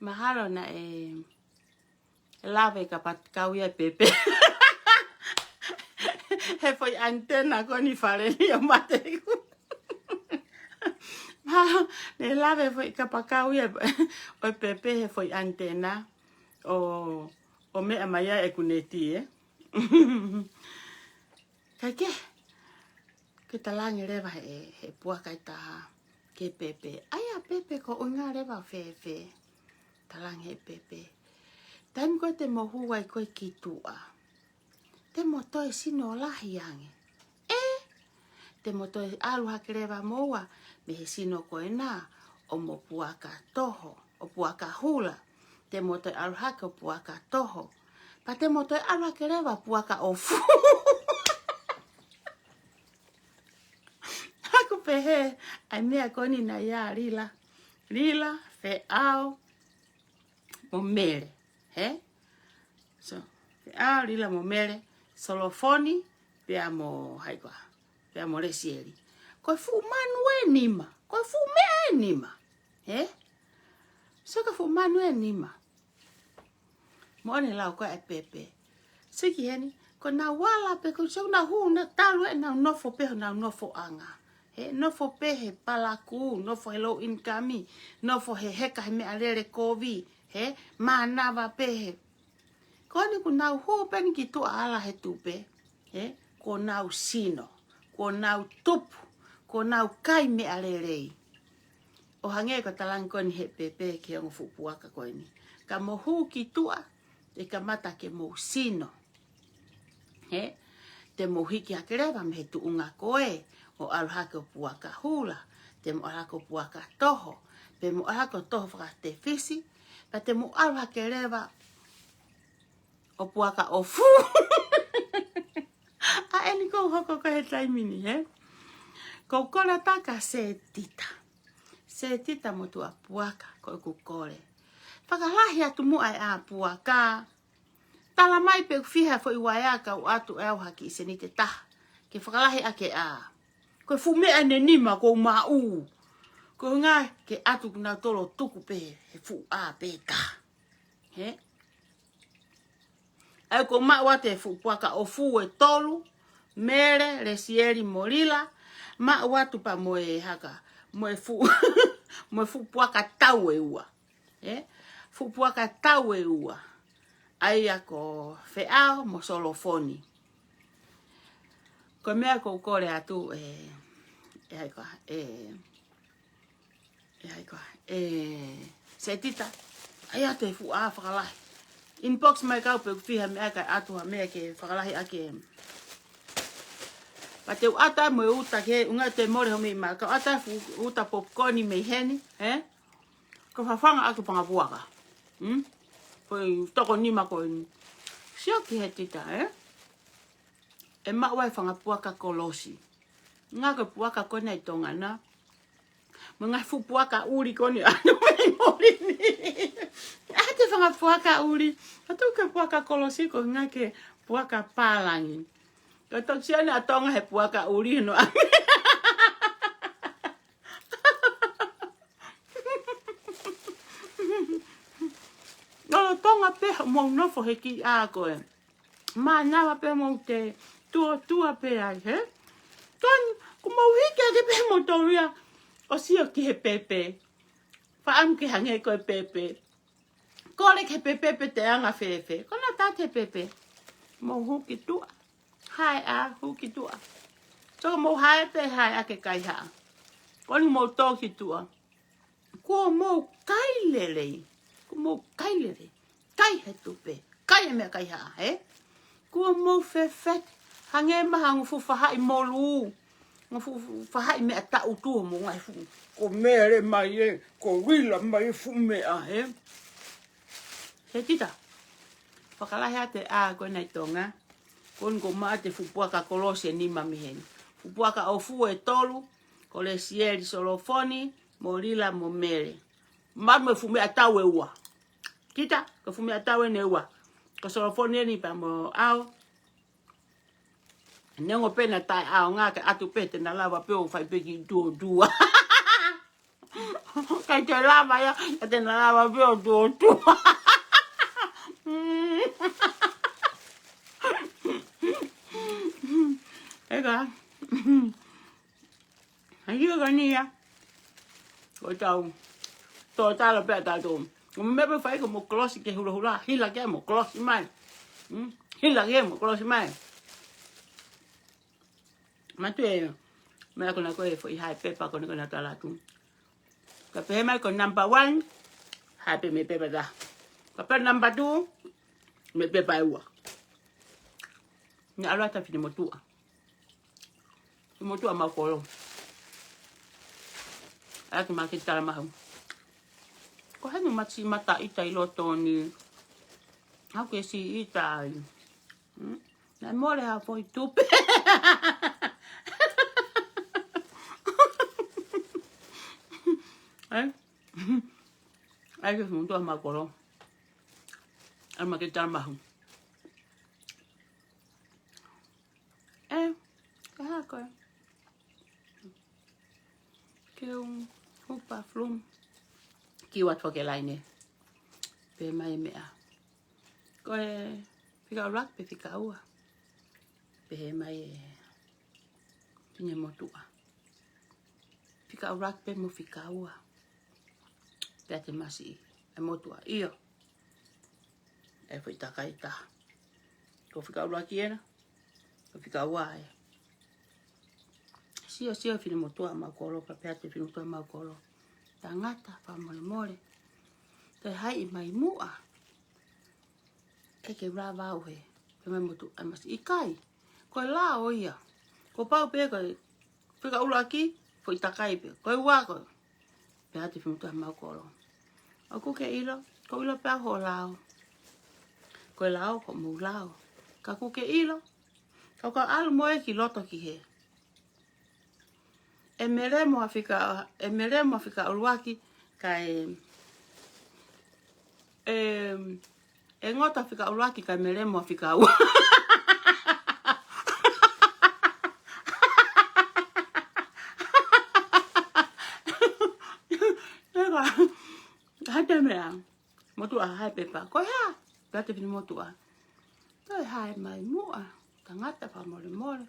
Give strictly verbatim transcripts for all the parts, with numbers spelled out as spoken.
Mahalo naʻe lave kapakau ia e pepe he foʻi antenna ko eni fale ni ʻo mateku. Mahalo naʻe lave foʻi kapakau ia ʻo e pepe he foʻi antenna ʻo, ʻo meʻa mai ia ʻeku neti, ē. Kae kehe, ke talaange leva he, he puaka ʻe taha ki he pepe. ʻAi ā pepe, ko e ʻuhinga leva ʻo fēfē? Talaange he pepe, taimi ko ē te mo hū ai ko ē ki tuʻa, te mo toe sino lahi ange. Ē? Te mo toe ʻalu hake leva mo ua mei he sino ko ena ʻo mo puaka toho, ʻo puaka hula. Te mo toe ʻalu hake ʻo puaka toho. Pea te mo toe ʻalu hake leva puaka ʻofu. Haʻaku pehē, ʻai meʻa ko eni naʻe ʻia Lila. Lila, Feʻao, mo Mele. Hē? So, Feʻao, Lila mo Mele, Solofoni, pea mo hai koā, pea mo Lesieli. Ko e fuʻu manu ʻe nima. Ko e fuʻu meʻa ʻe nima. Hē? So ko e fuʻu manu ʻe nima. Mo ʻene lau ko ē ʻa e pepe. Sio ki heni, ko ʻenau ala pē, ko e sio ʻenau hū, ʻenau talu ʻenau nofo pē honau nofoʻanga. Hē, nofo pē he palakū, nofo he low income, nofo he heka he meʻalele kovi, hē, mānava pē he. Ko eni kuo nau hū pē eni ki tuʻa ala he tupe, hē, kuo nau sino, kuo nau tupu, kuo nau kai meʻa lelei. ʻO hangē ko e talaange ko eni he pepe ki he ongo fuʻu puaka ko eni. Ka mo hū ki tuʻa, ʻe kamata ke mo sino. Hē? Te mo hiki hake leva mei he tuʻunga ko ē ʻo ʻalu hake ʻo puaka hula, te mo ʻalu hake ʻo puaka toho, pe mo ʻalu hake ʻo toho fakatefisi, pea te mo ʻalu hake leva ʻo puaka ʻofu. ʻA eni ʻoku ou hoko ko ē he taimi ni, hē? ʻOku ou kole atu kia Setita. Setita mo tuʻa puaka, ko ʻeku kole. Fakalahi atu muʻa e ʻā puaka. Tala mai pe ʻoku fiha foʻi uaea kae ʻoatu ʻe au ha kiʻi seniti ʻe taha ke fakalahi ʻaki e ʻā. Ko e fuʻu meʻa ʻe nima ʻoku ou maʻu. Ko e ʻuhinga ke ʻatu kinautolu ʻo tuku pē he fuʻu ʻā pē ʻe taha. Hē? ʻA ia ʻoku ou maʻu atu e fuʻu puaka ʻofu ʻe tolu, Mele, Lesieli mo Lila, maʻu atu pea mo e haka, mo e fuʻu, mo e fuʻu puaka tau ʻe ua. Hē? Fuʻu puaka tau ʻe ua. ʻA ia ko Feʻao mo Solofoni. Ko e meʻa ʻoku ou kole atu, ē, ʻe hai koā, ē, ʻe hai koā, ē, Setita, ʻai atu e fuʻu ʻā fakalahi. Inbox mai kiate au pe ʻoku fiha meʻa kae ʻatu ha meʻa ke fakalahi ʻaki e. Pea te u ʻata mo e uta ki he ʻuhinga te mole ho meʻi mā. Ka u ʻata e fuʻu uta popcorn mei heni, hē? Ko e fafanga ʻaki e fanga puaka. Hmm? Ko e toko nima ko eni. Sio ki he tita, ē? ʻE maʻu ai e fanga puaka kolosi. Ngaahi ko e puaka ko ena ʻi Tonga na. Mo e ngaahi fuʻu puaka ʻuli ko eni ʻoku ʻalu mei muli ni. ʻAi atu e fanga puaka ʻuli. Ka tuku e puaka kolosi ko e ngaahi ko e puaka pālangi. Ka toki sio ʻa Tonga he puaka ʻuli no ʻami. Lolotonga pē hoʻomou nofo he kiʻi ʻā ko ē. Mānava pē mou te tuotua pē ai, hē? Tonu, kuo mou hiki hake pē moutolu ia ʻo sio ki he pepe. Faʻamu ke hangē ko e pepe. Kole ki he pepe pe te anga fēfē. Ko ena ʻa e pepe. Mou hū ki tuʻa. Hae ā, hū ki tuʻa. So mou hae pē, hae ā ke kaihaʻa. Ko eni mou tō ki tuʻa. Kuo mou kai lelei. Kuo mou kai lelei. Kai he tupe. Kai e meʻa kaihaʻa, hē? Kuo mou fefeka. Hangē mai ha ongo fuʻu faʻahi molū. Ongo fuʻu, fuʻu faʻahi meʻa taʻutu mo e ngaahi fuʻu. Ko Mele mai ē, ko Lila mai e fuʻu meʻa, hē? Setita. Fakalahi atu e ʻā ko ena ʻi Tonga. Ko eni kuo maʻu atu e fuʻu puaka kolosi ʻe nima mei heni. Fuʻu puaka ʻofu ʻe tolu, ko Lesieli, Solofoni, mo Lila mo Mele. Maʻu mo e fuʻu meʻa tau ʻe ua. Kita, ko e fuʻu meʻa tau eni ʻe ua. Ko Solofoni eni pea mo au. Neongo pē naʻa taʻeʻaonga ke ʻatu pē te na lava pē ʻo fai pē kiʻi tuotua. ʻIkai te lava ia, ka te na lava pē ʻo tuʻotuʻa. Mm. ʻIkai. ʻAi, ʻio ka ni ia. Ko tau. Tō tala pē ʻa tautolu. Ko e meʻa pē fai ko mo kolosi ke hulahula, hila ke mo kolosi mai. Mm? Hila ke mo kolosi mai. Mātuʻa e, meʻa ko ena ko e foʻi hā e pepa ko ena ko ena tala atu. Ka pehē mai ko number one, hā pē mei he pepa ʻe taha. Ka pehē number two, mei he pepa ʻe ua. Naʻe ʻalu atu e finemotuʻa. Finemotuʻa mau kolo. ʻAlu ki māketi Talamahu. Ko e hā ʻene masiʻi mataʻita ʻi loto ni. Haʻu ke siʻi ʻita ai. Hmm? Naʻe mole ha foʻi tupe. ʻAi. ʻAi ki he finemotuʻa mau kolo. ʻAlu māketi Talamahu. ʻE, ka hā koe. Ke u hū perfume. Kiu atu foki e laine. Pehē mai e meʻa. Ko e fika ʻuluaki pe fika ua. Pehē mai e finemotuʻa. Fika ʻuluaki pe mo fika ua. Pea te masiʻi e motuʻa. ʻIo. ʻE foʻi takai taha. Ko e fika ʻuluaki ena. Ko e fika ua ē. Sio, sio finemotuʻa mau kolo, pea pehē atu e finemotuʻa mau kolo. Tangata, fakamolemole. Toe haʻi mai muʻa. ʻIkai ke u lava au he. Pehē mai e motuʻa, ʻe masiʻi, ʻikai. Ko e lao ia. Kuo pau pē ko e fika ʻuluaki, foʻi takai pē. Ko e ua ko e. Pehē atu e finemotuʻa mau kolo. ʻOku ke ʻilo, ʻoku ou ʻilo pē au hoʻo lao. Ko e lao, ko hoʻomou lao. Ka ʻoku ke ʻilo, ka u ka ʻalu mo ia ki loto ki hē. ʻE melemo ʻa fika, ʻe melemo ʻa fika ʻuluaki, kae, ʻe, ʻe ngoto ʻa fika ʻuluaki kae melemo ʻa fika ua. ʻIkai, hā e meʻa. Motuʻa, hā e pepa. Ko e hā? Pehē atu e finemotuʻa. Toe haʻi mai muʻa. Tangata, fakamolemole.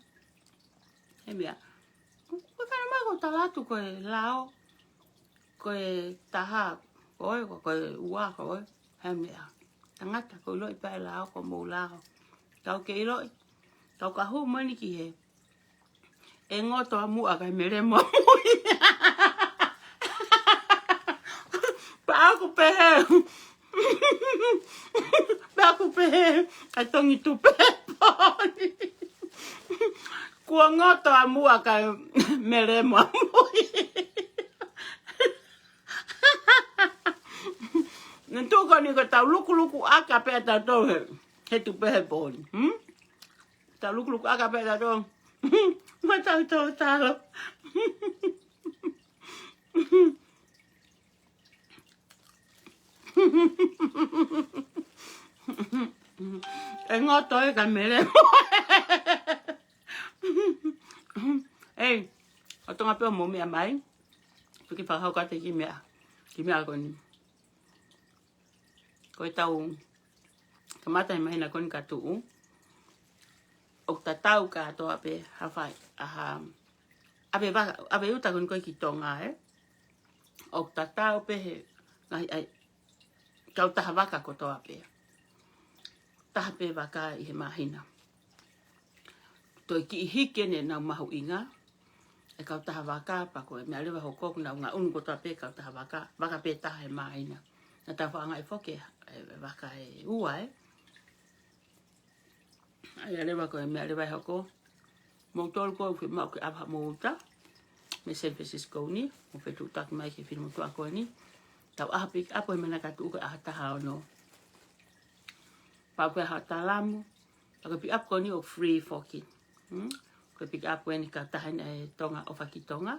He meʻa. Ko e fai mai ko e tala atu ko e lao. Ko e taha. Ko e, ko, ko e ua, ko e. He meʻa. Tangata, ʻoku ou ʻiloʻi pē e lao, ko hoʻomou lao. Ka ʻoku ke ʻiloʻi. Ka u ka hū mai ni ki hē. ʻE ngoto ʻa muʻa kae melemo ʻa mui. Pea ʻoku pehē. Pea ʻoku pehē. ʻAi tongi tupe poni. Kuo ngoto ʻa muʻa kae melemo ʻa mui. Naʻe tuʻu ko eni ko e tau lukuluku ʻaka pē tautolu he, he tupe he poni. Hmm? Tau lukuluku ʻaka pē tautolu. Mo tautolu talo. ʻE ngoto ē kae melemo. ʻEi, ʻo Tonga pē ʻoku mou meʻa mai. Tuki fakahoko atu e kiʻi meʻa. Kiʻi meʻa ko eni. Ko e tau kamata he māhina ko eni ka tuʻu. ʻOku tatau kātoa pē ha fai, ʻa ha, ʻave vaka, ʻave uta ko eni ko ē ki Tonga, ē. ʻOku tatau pē he ngaahi ʻai, kautaha vaka kotoa pē. Taha pē vaka ʻi he māhina. Toe kiʻi hiki ʻenau mahuʻinga e kautaha vaka, pea ko e meʻa leva hoko ʻoku nau ngaʻunu kotoa pē kautaha vaka, vaka pē taha he māhina. Naʻa tau fakaangaʻi foki e, e vaka ʻe ua, ē. ʻA ia leva ko e meʻa leva ʻe hoko. Moutolu ko ē ʻoku fiemaʻu ke ʻave haʻamou uta mei San Francisco ni, mou fetuʻutaki mai ki he finemotuʻa ko eni. Tau ʻaha pick up he meʻa naʻa ka tuʻu ko e ʻaho taha ono. Pau ko e ʻaho talamu, pea ko e pick up ko eni ʻoku free foki. Hmm? Ko e pick up ko eni kautaha eni ʻa e Tonga ʻOfa ki Tonga.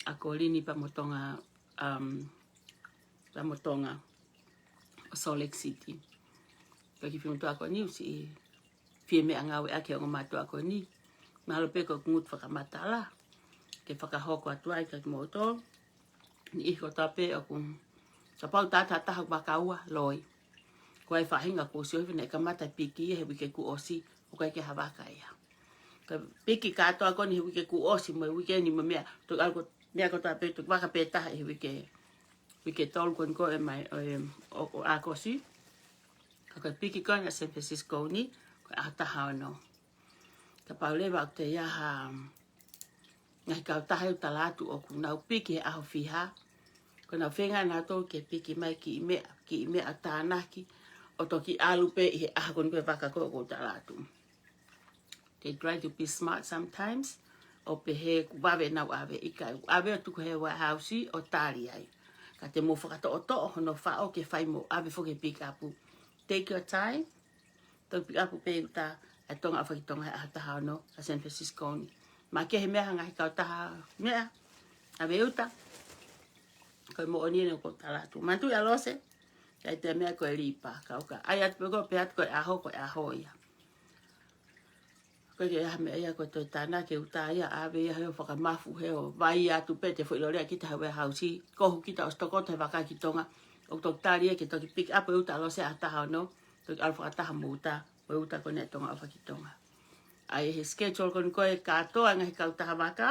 ʻA Kolini pea mo Tonga, um, pea mo Tonga ʻo Salt Lake City. Ko e kiʻi finemotuʻa ko eni ʻoku siʻi fie meʻangāueʻaki he ongo mātuʻa ko eni. Mahalo pē ko e ngutu fakamatala ke fakahoko atu ai kia kimoutolu. Niʻihi kotoa pē ʻoku, kapau ʻe ʻi ai ha taha ʻoku vaka ua, loi. Ko e faʻahinga kuo ʻosi ʻohovina, ʻe kamata piki ia he uike kuo ʻosi, ʻoku ʻikai ke ha vaka ia. Ko e piki kātoa ko eni he uike kuo ʻosi mo e uike ni mo e meʻa, toki ʻalu ko e meʻa kotoa pē, toki vaka pē taha he uike, uike tolu ko eni ko e mai, ʻo e, ʻo, ʻo ʻAokosi. Ka ko e piki ko eni ʻa San Francisco ni, ko e ʻaho taha ono. Kapau leva ʻoku toe ʻi ai ha ngaahi kautaha ʻoku tala atu ʻoku nau piki he ʻaho fiha, ko ʻenau feinga ʻanautolu ke piki mai kiʻi meʻa, kiʻi meʻa ʻo tānaki, ʻo toki ʻalu pē ʻi he ʻaho ko eni ko e vaka ko ē ʻoku tala atu. They try to be smart sometimes, ʻo pehē kuo vave ʻenau ʻave, ʻikai, ʻave ʻo tuku he warehouse ʻo tali ai. Ka te mou fakatoʻotoʻo hono faʻo ke fai mo ʻave foki he pick up. Take your time. Toki pick up pē ʻe uta ʻa e Tonga ʻofa ki Tonga he ʻaho taha ono ʻa San Francisco ni. Makehe meʻa ha ngaahi kautaha meʻa, ʻave ʻe uta. Ko e moʻoni eni ʻoku tala atu. Manatuʻi ʻa Lose, ʻikai toe meʻa ko e lipa, kauka. ʻAi atu pē ko e pehē atu ko e ʻaho, ko e ʻaho ia. ʻOku ʻikai ke ʻi ai ha meʻa ia ko e toe tānaki ʻe uta ia, ʻave ia he ʻo fakamafu he ʻo vai atu pē ʻe he foʻi lole ʻa kita he warehouse, kohu kita ʻosi tokoto he vaka ki Tonga, ʻo toki tali ia ke toki pick up ʻe uta ʻa Lose ʻaho taha ono, toki ʻalu fakataha mo uta, mo e uta ko eni ʻa e Tonga ʻofa ki Tonga. ʻAi he schedule ko eni ko e kātoa ngaahi kautaha vaka,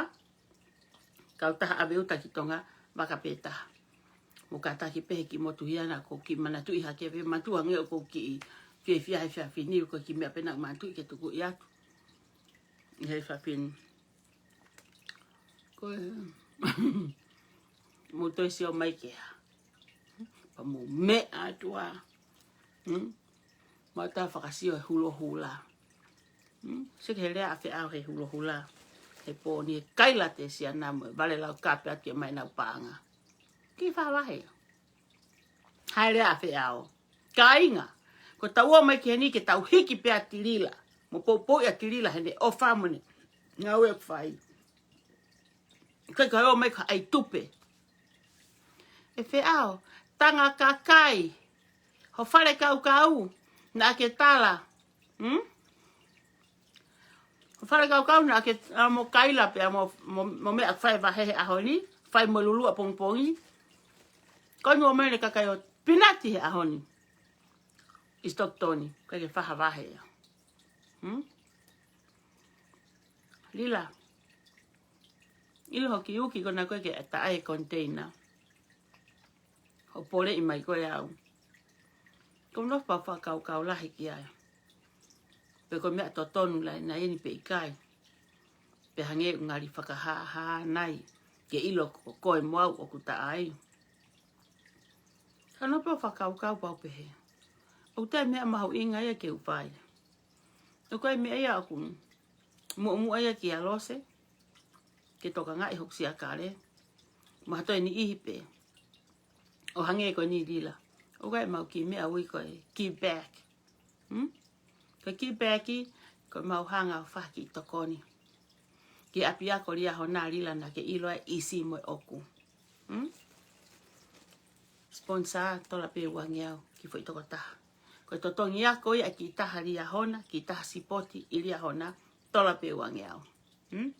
kautaha ʻave uta ki Tonga, vaka pē taha. Mou kātaki pē he kiʻi motuhi ʻana ʻoku ou kiʻi manatuʻi hake pē, manatuʻi ange ʻoku ou kiʻi fiefia he efiafi ni, ko e kiʻi meʻa pē naʻa ku manatuʻi ke tukuʻi atu. He efiafi ni. Ko e, mou toe sio mai ke ha. Pea mou meʻa atu ā. Hmm? Mau tā fakasio he hulohula. Hmm? Sio ki he lea ʻa Feʻao he hulohula. He pō ni ʻe kaila te siana mo e vale lau kape atu ke mai nau paʻanga. Kiʻi fakavahe. Hai lea ʻa Feʻao. Kāinga. Ko ʻetau ō mai ki heni ke tau hiki pē ʻa Tilila. Mo poupouʻi ʻa Tilila heʻene ʻofa mo ʻene ngāue ʻoku fai. Ko e ka ō mai ka ʻai tupe. ʻE Feʻao, tanga kakai, ho fale kaukau, naʻa ke tala. Hmm? Ho fale kaukau, naʻa ke, ā, mo kaila pē, ā, mo, mo, mo meʻa fai vahe he ʻaho ni, fai mo lulu ʻapongipongi. Ko eni ō mai ʻene kakai ʻo pinati he ʻaho ni. ʻI Stockton, ʻikai ke fakavahe ia. Hmm? Lila. ʻIlo hoʻo kiʻi uki ko ena ko ē ke taʻe container. Hoʻo poleʻi mai ko ē au. Ko e nofo pē ʻo fakakaukau lahi ki ai. Pe ko e meʻa totonu lahi ʻena eni pe ʻikai. Pe hangē ʻoku ngali fakahāhā nai. Ke ʻilo ko koe mo au ʻoku taʻai. Ka nofo pē ʻo fakakaukau pau pehē. ʻOku toe meʻa mahuʻinga ia ke u fai. ʻOku ʻi ai meʻa ia ʻoku muʻomuʻa ia kia Lose. Ke tokangaʻi hoku siakale. Mo ha toe niʻihi pē. ʻO hangē ko eni Lila. ʻOku ʻi ai ʻemau kiʻi meʻa ui ko e give back. Hmm? Ko e give back, ko ʻemau hanga ʻo fai ha kiʻi tokoni. Ki he ʻapiako Liahona Lila naʻa ke ʻilo ai ʻa e ʻisi mo e ʻoku. Hmm? Sponsor, tola pē uangeau, kiʻi foʻi tokotaha. Ko e totongi ako ia ʻa e kiʻi taha Liahona, kiʻi taha sipoti ʻi Liahona, tola pē uangeau. Hmm?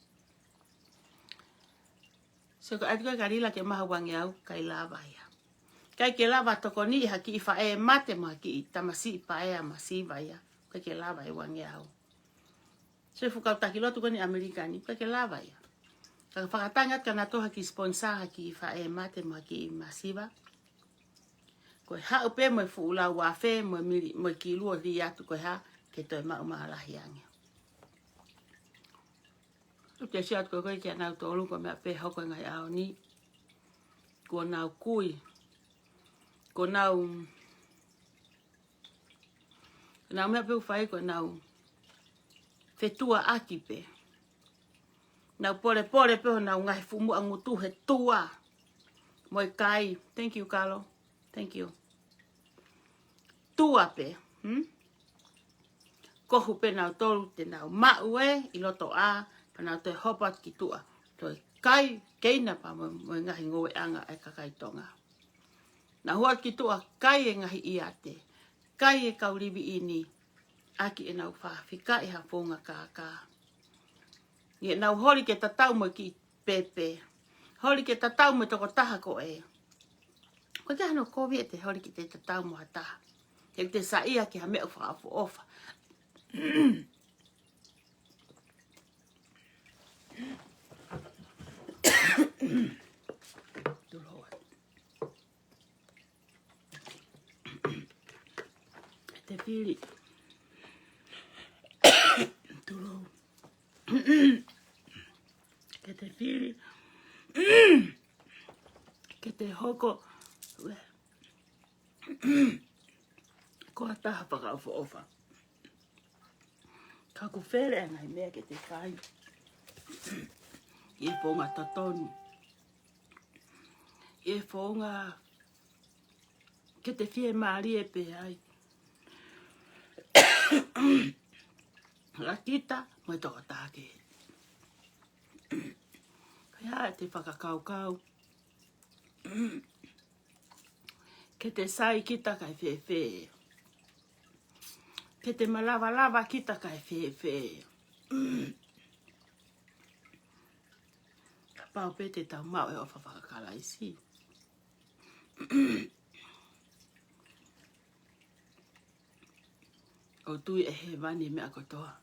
So ko e ʻai ko ē kia Lila ke maha uangeau, ʻikai lava ia. ʻIkai ke lava tokoniʻi ha kiʻi faʻē mate mo ha kiʻi tamasiʻi paea masiva ia, ʻikai ke lava e uangeau. So e fuʻu kau taki lotu ko eni ʻAmelika ni, ʻikai ke lava ia. Ka fakatangi atu kia nautolu ha kiʻi sponsor ha kiʻi faʻē mate mo ha kiʻi masiva. Ko e haʻu pē mo e fuʻu lau afe, mo e mili, mo e kilu ʻo lī atu ko e hā, ke toe maʻu mālahi ange. ʻOku te sio atu ko ē kia nautolu ko e meʻa pē hoko he ngaahi ʻaho ni. Kuo nau kui. Kuo nau, nau meʻa pē ʻoku fai ko ʻenau fetuʻuaki pē. Nau polepole pē honau ngaahi fuʻu muʻa ngutu he tua. Mo e kai. Thank you, Kalo. Thank you. Tua pē. Hmm? Kohu pē nautolu te nau maʻu ē ʻi loto ʻā, pea nau toe hopo atu ki tuʻa. Toe kai, keina pea mo, mo e ngaahi ngoueʻanga ʻa e kakai Tonga. Nau hū atu ki tuʻa, kai e ngaahi ʻiate. Kai e kau livi ʻini. ʻAki ʻenau fafikaʻi ha founga kākā. ʻI heʻenau holi ke tatau mo e kiʻi pepe. Holi ke tatau mo e tokotaha ko ē. ʻOku ʻikai hano kovi ʻete holi ke te tatau mo ha taha. He te saiʻia ki ha meʻa fakaʻofoʻofa. Tulou. Ke te fili. Tulou. Ke te fili. Ke te hoko ko ha taha fakaʻofoʻofa. Ka ʻoku fele ʻa e ngaahi meʻa ke te fai ʻi he founga totonu. ʻI he founga ke te fiemālie pē ai. ʻA kita mo e tokotaha kehe. Ko ia ʻete fakakaukau. Ke te sai kita kae fēfē. Ke te malavalava kita kae fēfē. Kapau pē te tau maʻu e ʻofa faka-Kalaisi, ʻoku tui ʻe hēvani e meʻa kotoa.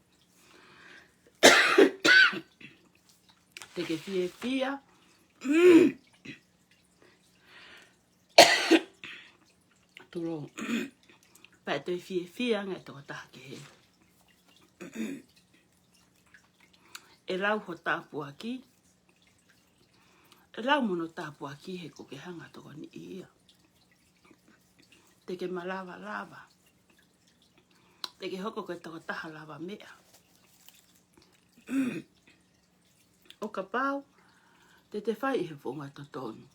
Te ke fiefia. Tulou. Pea ʻe toe fiefia ange e tokotaha kehe. ʻE lau ho tāpuaki. ʻE lau mo hono tāpuaki he ʻoku ke hanga ʻo tokoniʻi ia. Te ke malavalava. Te ke hoko ko e tokotaha lavameʻa. ʻO kapau te te fai ʻi he founga totonu,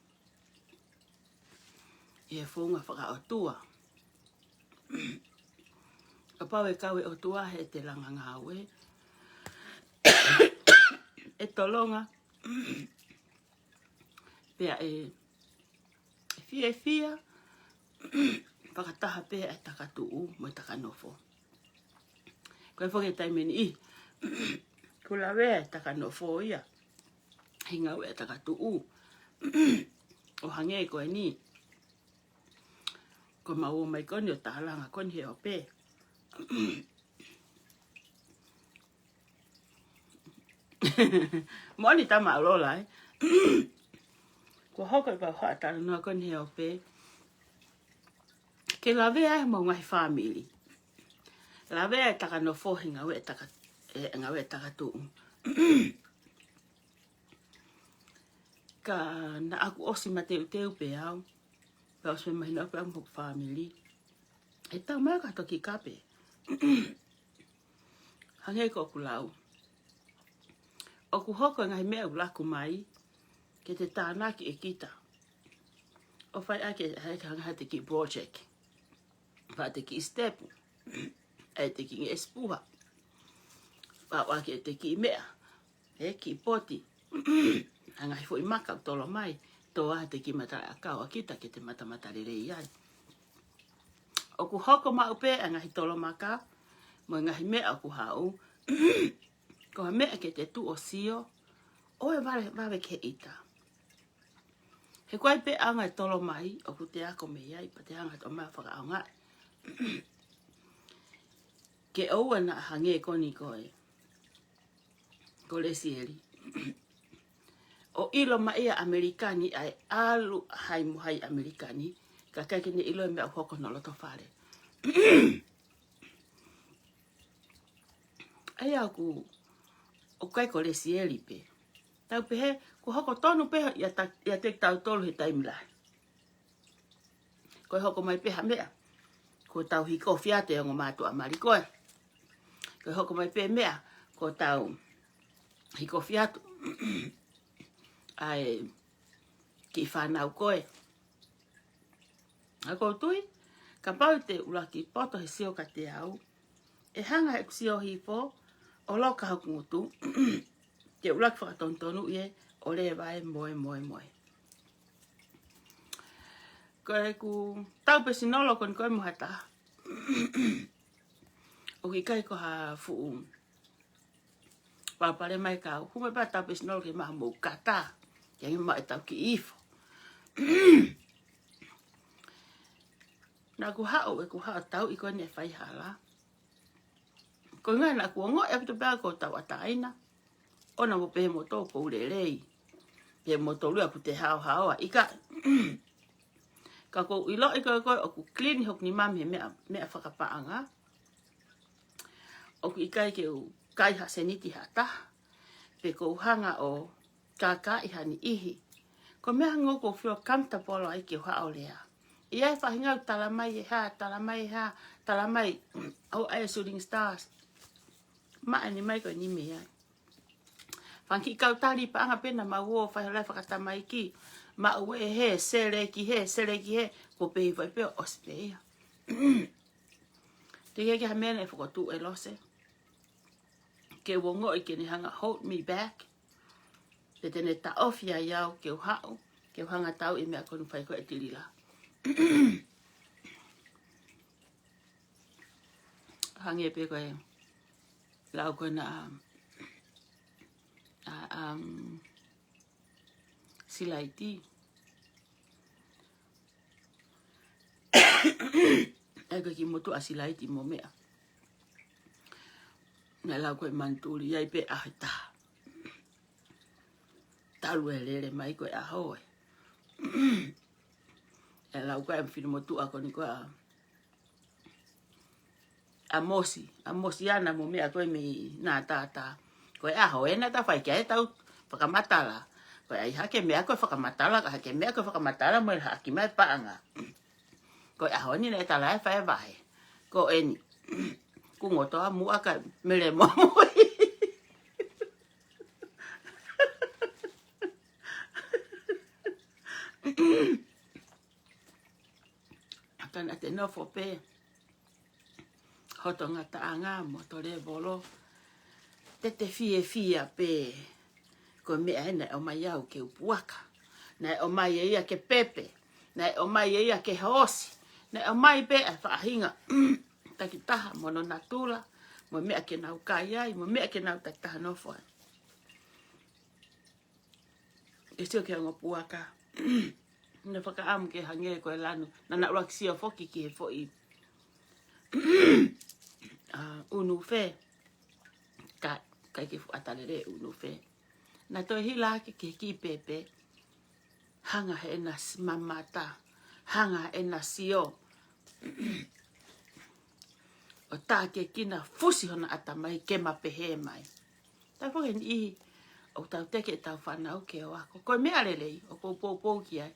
ʻi he founga fakaʻotua. Kapau ʻe kau e ʻOtua heʻete langa ngāue, ʻe tolonga, pea ʻe fiefia, fakataha pē ʻa e takatuʻu mo e takanofo. Ko e foki e taimi ni, ʻoku lavea e takanofo ia he ngāue ʻa e takatuʻu. ʻO hangē ko eni, ko ʻemau ō mai ko eni ʻo tālanga ko eni he ope. Moʻoni Tama Lola, ē. Kuo hoko ʻemau haʻa talanoa ko eni he ope ke lavea ai homau ngaahi fāmili. Lavea e takanofo he ngāue e taka-, e ngāue e takatuʻu. Ka naʻa ku ʻosi mateuteu pē au, pea ʻosi mahino pē au mo hoku fāmili. ʻE tau mai ka toki kape. Hangē ko ʻeku lau, ʻoku hoko e ngaahi meʻa ʻoku laku mai ke te tānaki ʻe kita. ʻO fai ʻaki e, ʻe hanga ʻe he kiʻi project. Pea ʻe kiʻi step. ʻE kiʻi ngeʻesi puha. Pea ʻoaki ʻe kiʻi meʻa. ʻE kiʻi poti. ʻA e ngaahi foʻi maka ʻoku tolo mai. Tō ʻa e kiʻi matalaʻiʻakau ʻa kita ke te matamata lelei ai. ʻOku hoko maʻu pē ʻa e ngaahi tolo maka mo e ngaahi meʻa ʻoku haʻu. Ko ha meʻa ke te tuʻu ʻo sio, ʻoua ʻe vave, vave ke ʻita. He ko e ʻai pē ʻa e ngaahi tolo mai, ʻoku te ako mei ai, pea te hanga ʻo mai fakaʻaongaʻi. Ke ʻoua naʻa hangē ko eni ko ē, ko Lesieli. ʻO ʻilo mai ʻa ʻAmelika ni ʻa e ʻalu hai mo hai ʻAmelika ni, ka ʻikai ke ne ʻilo e meʻa ʻoku hoko hono loto fale. ʻA ia ʻoku, ʻoku ʻikai ko Lesieli pē. Tau pehē, kuo hoko tonu pē ia ta-, ia te tautolu he taimi lahi. Ko e hoko mai pē ha meʻa, kuo tau hikofi atu e ongo mātuʻa mali ko ē. Ko e hoko mai pē meʻa, kuo tau hikofi atu ʻa e kiʻi fānau ko ē. ʻA ia ʻoku ou tui, kapau te u ʻuluaki poto he sio kiate au, ʻe hanga ʻe heʻeku sio hifo ʻo loka hoku ngutu, te u ʻuluaki fakatonutonu ia ʻo leva e moe, moe, moe. Ko ʻeku tau pēsinolo ko eni ko e mo ha taha. ʻOku ʻikai ko ha fuʻu palopalema ia ka u hū mai pē ʻo tau pēsinolo ke maʻu homou kata. Ia nge maʻu ʻetau kiʻi ifo. Naʻa ku haʻu, ʻeku haʻu ʻo tauʻi ko eni e faihala. Ko e ʻuhinga naʻa ku ongoʻi ʻaupito pē au ko e tauʻatāina. ʻOua naʻa mou pehē moutolu ʻoku ou lelei. Pehē moutolu ia ʻoku te haohaoa. ʻIkai. Ka ʻoku ou ʻiloʻi ko ē ko ē ʻoku clean hoku nima mei he meʻa, meʻa fakapaʻanga. ʻOku ʻikai ke u kai ha seniti ha taha. Pe ʻoku ou hanga ʻo kākaaʻi ha niʻihi. Ko e meʻa hangē ʻoku ou feel comfortable ai ke u haʻu ʻo lea. ʻI ai e faʻahinga ʻoku tala mai e hā, tala mai e hā, tala mai, ʻo e Shooting Stars. Maʻa eni mai ko eni mei ai. Fanga kiʻi kau tali paʻanga pē naʻa mau ō fai holo e fakatamaiki. Maʻu e hē, sele ki hē, sele ki hē, ko pē fai pē ʻo ʻosi pē ia. Teʻeki ke ha meʻa naʻe fokotuʻu ʻe Lose ke u ongoʻi ke ne hanga hold me back. Te te ne taʻofi ai au ke u haʻu, ke u hanga tauʻi e meʻa ko eni fai ko ē ʻe Tilila. Hangē pē ko e lau ko ena ʻa, ʻa, um, Silaiti. ʻE ko e kiʻi motuʻa Silaiti mo meʻa. Naʻe lau ko e manutuli ai pē ʻaho ʻe taha. Talu e lele mai ko e ʻaho ē. ʻE lau ko e fine motuʻa ko eni ko ē ʻa ʻa Mosi, ʻa Mosiana mo meʻa ko ē mei Natātā. Ko e ʻaho ē naʻa ta fai ki ai ʻetau fakamatala. Ko e ʻai hake meʻa ko e fakamatala, ka hake meʻa ko e fakamatala mo e haʻaki mai paʻanga. Ko e ʻaho ni naʻe tala e fai vahe. Ko eni. Kuo ngotoa muʻa ka mele mo mui. Ka naʻa te nofo pē hoto ngataʻanga mo hoto levolo. Te te fiefia pē. Ko e meʻa ē naʻe ʻomai au ke u puaka. Naʻe ʻomai ʻe ia ke pepe. Naʻe ʻomai ʻe ia ke hoosi. Naʻe ʻomai pē ʻa e faʻahinga takitaha mo hono natula. Mo e meʻa ke nau kai ai. Mo e meʻa ke nau takitaha nofo ai. ʻE sio ki he ongo puaka. Naʻe fakaʻamu ke hangē ko e lanu. Naʻa na ʻuluaki sio foki ki he foʻi, ʻa, ʻunufe. Ka, ʻikai ke fuʻu ʻata lelei e ʻunufe. Naʻe toe hila hake ki he kiʻi pepe. Hanga heʻena s-, mamata. Hanga heʻena sio. ʻO tākiekina fusi hona ʻatamai ke ma pehē mai. Tau foki he niʻihi ʻoku tau teke ʻetau fānau ke ō ako. Ko e meʻa lelei, ʻoku ou poupou ki ai.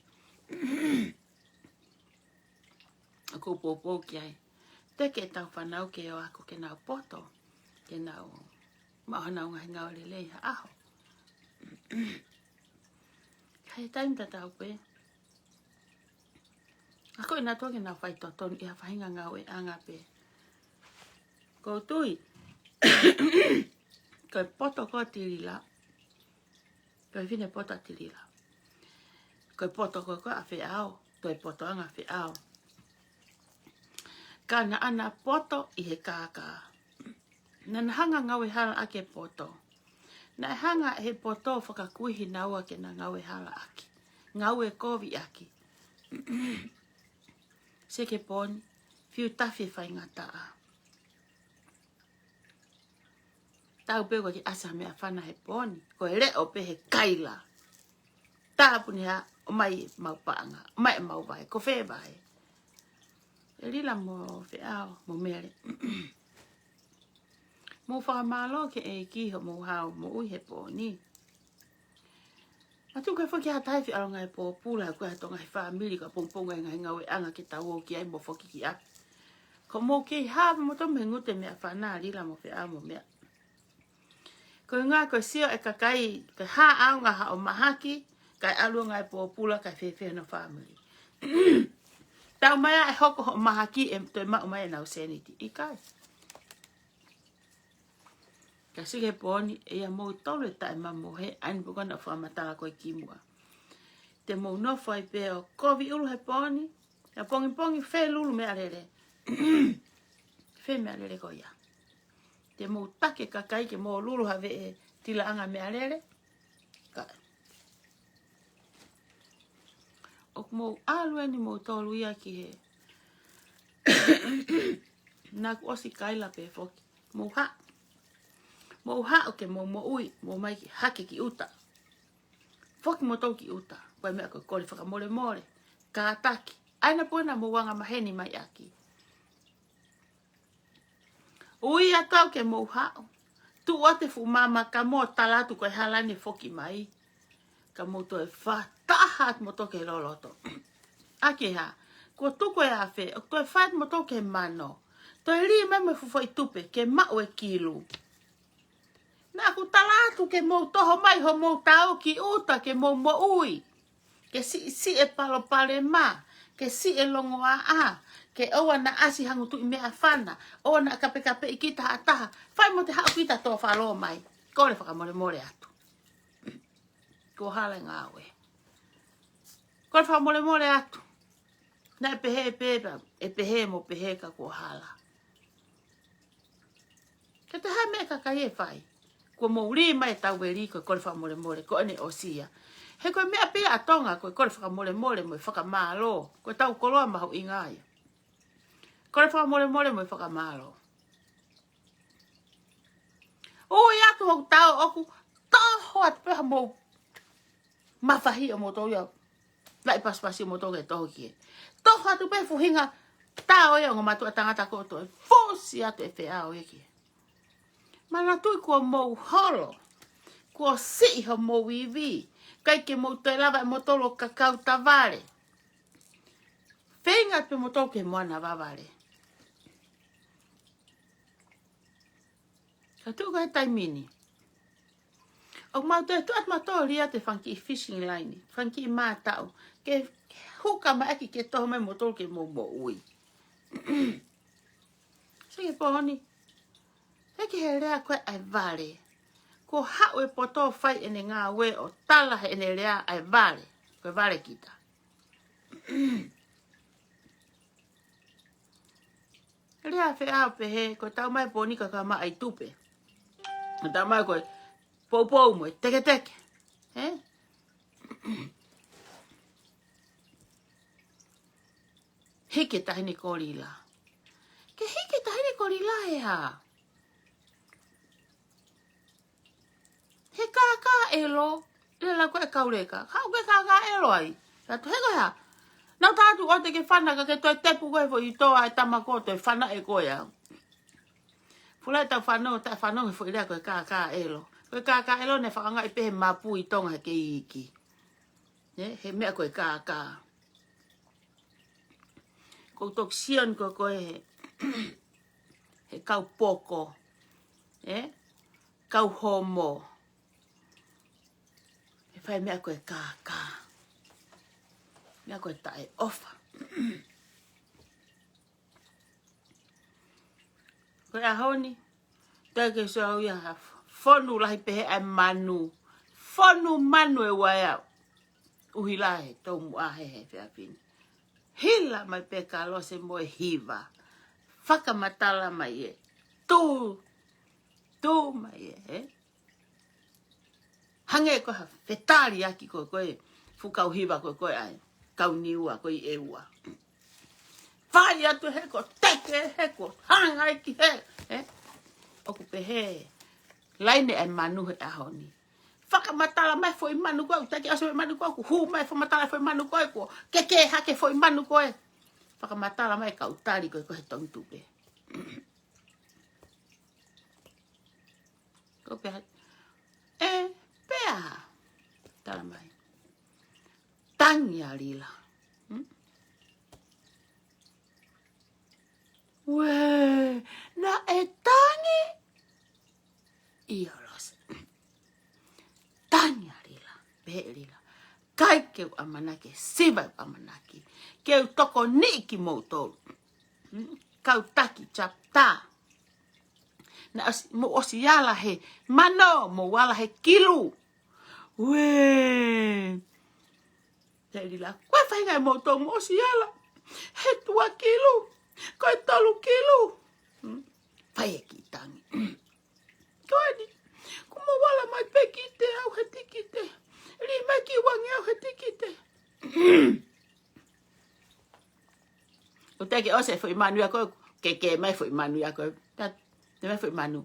ʻOku ou poupou ki ai. Teke ʻetau fānau ke ō ako ke nau poto. Ke nau maʻu honau ngaahi ngāue lelei ha ʻaho. Ka ʻi he taimi tatau pē. Ako ʻi nautolu ke nau faitotonu ʻi ha faʻahinga ngāueʻanga pē. ʻOku ou tui. Ko e poto ko ē ʻa Tilila. Ko e fine poto ʻa Tilila. Ko e poto ko ē ʻa Feʻao. Ko e potoʻanga ʻa Feʻao. Ka naʻa na poto ʻi he kākā. Naʻa na hanga ngāue hala ʻaki e poto. Naʻe hanga ʻe he poto fakakuihi naua ke na ngāue hala ʻaki. Ngāue kovi ʻaki. Seke poni, fiu tafi e faingataʻa. Tau pē ko e ke ʻasi ha meʻafana he poni. Ko e leʻo pē he kaila. Tāpuni ha, ʻomai ʻemau paʻanga. ʻOmai ʻemau vahe. Ko fē vahe. ʻE Lila mo Feʻao, mo Mele. Mou fakamālō ki he ʻEiki hoʻomou hao moʻui he pō ni. Matuku ke foki ha taha ʻi he ʻalunga e pōpula, ko e ha tonga he fāmili, ka pongipongi e ngaahi ngāueʻanga ke tau ō ki ai mo foki ki ʻapi. Ko mou kei hā pē moutolu mei he ngutu e meʻafana, Lila mo Feʻao mo meʻa. Ko e ngā ko e sio e kakai, ko e hā ʻaonga haʻo mahaki, kae ʻalu ʻa e ngaahi pōpula, kae fēfē hono fāmili. Tau mai ʻa e hoko hoʻo mahaki ʻe toe maʻu mai ʻenau sēniti. ʻIkai. Ka sio ki he pō ni, ʻe ʻi ai moutolu e taʻemamohe, ʻa eni pē ko ena fakamatala ko ē kimuʻa. Te mou nofo ai pē ʻo kovi ʻulu he pō ni, ʻa pongipongi fē lulu meʻalele. Fē meʻalele ko ia. Te mou taki e kakai ke mou lulu ha veʻe tilaʻanga meʻalele. Ka. ʻOku mou ʻalu eni moutolu ia ki he. Naʻa ku ʻosi kaila pē foki. Mou haʻu. Mou haʻu ke mou moʻui, mou ō mai ki hake ki ʻuta. Foki moutolu ki ʻuta. Ko e meʻa ko e kole fakamolemole. Kātaki. ʻA ia naʻa puna mou anga maheni mai ʻaki. Ui atu au ke mou haʻu. Tuʻu atu e fuʻu maama ka mou tala atu ko e hala eni foki mai. Ka mou toe fakataha atu moutolu ki he loloto. ʻA ke hā. Kuo tuku e afe, ʻo toe fai atu moutolu ki he mano. Toe lī mai mo e fuʻu foʻi tupe, ke maʻu e kilu. Naʻa ku tala atu ke mou toho mai homou tau ki ʻuta ke mou moʻui. Ke siʻisiʻi e palopalema, ke siʻi e longoaʻa, ke ʻoua naʻa ʻasi hangutuʻi meʻafana, ʻoua naʻa kapekapeʻi kita ha taha, fai mo te haʻu kita toʻo falo mai, kole fakamolemole atu. Kuo hala e ngāue. Kole fakamolemole atu. Naʻe pehē pē, ʻe pehē mo pehē ka kuo hala. Ke te hā meʻa kakai e fai. Kuo mou lī mai e tau veli ko e kole fakamolemole, ko ʻene ʻosi ia. He ko e meʻa pē ʻa Tonga ko e kole fakamolemole mo e fakamālō. Ko e tau koloa mahuʻinga ia. Kole fakamolemole mo e fakamālō. Ui atu hoku tau ʻoku toho atu pē ha mou mafahi ʻo moutolu ia. Laʻi pasipasi ʻo moutolu ke toho ki he. Toho atu pē fuhinga tau ia ʻo ngā matuʻa tangata ko toe. Fusi atu e feʻao ia ki he. Manatuʻi kuo mou holo. Kuo siʻi homou ivi. ʻIkai ke mou toe lava ʻe moutolu ʻo kakau tavale. Feinga pē moutolu ke moana vavale. Ka tuʻu ko e taimi ni. ʻOku mau toe tuʻu atu mautolu ia te fanga kiʻi fishing line, fanga kiʻi mātaʻu. Ke, ke huka mai ʻaki ke toho mai moutolu ke mou moʻui. Sio ki he pō ni. Sio ki he lea ko ē ʻa e vale. Kuo haʻu e poto fai ʻene ngāue ʻo tala heʻene lea ʻa e vale. Ko e vale kita. Lea feʻao pehē, ko e tau mai pō ni ka ka maʻa e tupe. Ko e tau mai ko e poupou mo e teketeke. Ē? Hiki e taʻahine kolila. Ke hiki e taʻahine kolila ē hā? He kākā ʻelo, lele ko e kau leka. Haʻu ke kākā ʻelo ai. Ka tu he ko e hā. Nau tā atu ʻoua te ke fana ka ke toe tepu ko e foʻi toa e tama ko toe fana ʻe koe au. Fula e tau fano, ta fano he foʻi lea ko e kākā ʻelo. Ko e kākā ʻelo ne fakaangaʻi pē he mapu ʻi Tonga he kei iiki. Ne, he meʻa ko e kākā. Ko toki sio ni ko koe he, he kau poko. Ē? Kau homo. He fai meʻa ko e kākā. Meʻa ko e taʻeʻofa. Ko e ʻaho ni, te ke sio au ia ha fonu lahi pehē ʻa e manu. Fonu manu e ua e au. ʻUhila he tau muʻa he he fea fini. Hila mai pē ka lose mo e hiva. Fakamatala mai ē. Tū. Tū mai ē, ē. Hangē ko ha fetaliaki ko e, ko e fuʻu kau hiva ko e, ko e ʻai. Kau Niua ko e ʻEua. Fai atu he ko teke, he ko hanga e ki he, ē? ʻOku pehē. Laine ʻa e manu he ʻaho ni. Fakamatala mai foʻi manu ko ē, taki aso e manu ko ē, ʻoku hū mai fakamatala foʻi manu ko ē, ko ke ke hake foʻi manu ko ē. Fakamatala mai kau tali ko e, ko e he tongi tupe. Ko pehē. Ē, pea. Tala mai. Tangi ʻa Lila. Hmm? Uē, naʻe tangi. ʻIo Lose. Tangi ʻa Lila. Pehē ʻe Lila. ʻIkai ke u ʻamanaki, siva u ʻamanaki. Ke u tokoniʻi kimoutolu. Hmm? Kau taki chapter. Naʻa ʻosi, mou ʻosi ala he mano, mou ala he kilu. Uē. Te Lila, ko e faʻahinga ʻe moutolu mou ʻosi ala. He tua kilu. Ko e tolu kilu. Hmm. Fai e kiʻi tangi. Ko eni. Ko mou ala mai pē ki te au he tikite. Lī mai ki uange au he tikite. ʻOku teʻeki ke ʻosi e foʻi manu ia ko ē, ke ke mai foʻi manu ia ko ē. Ta, te mai foʻi manu.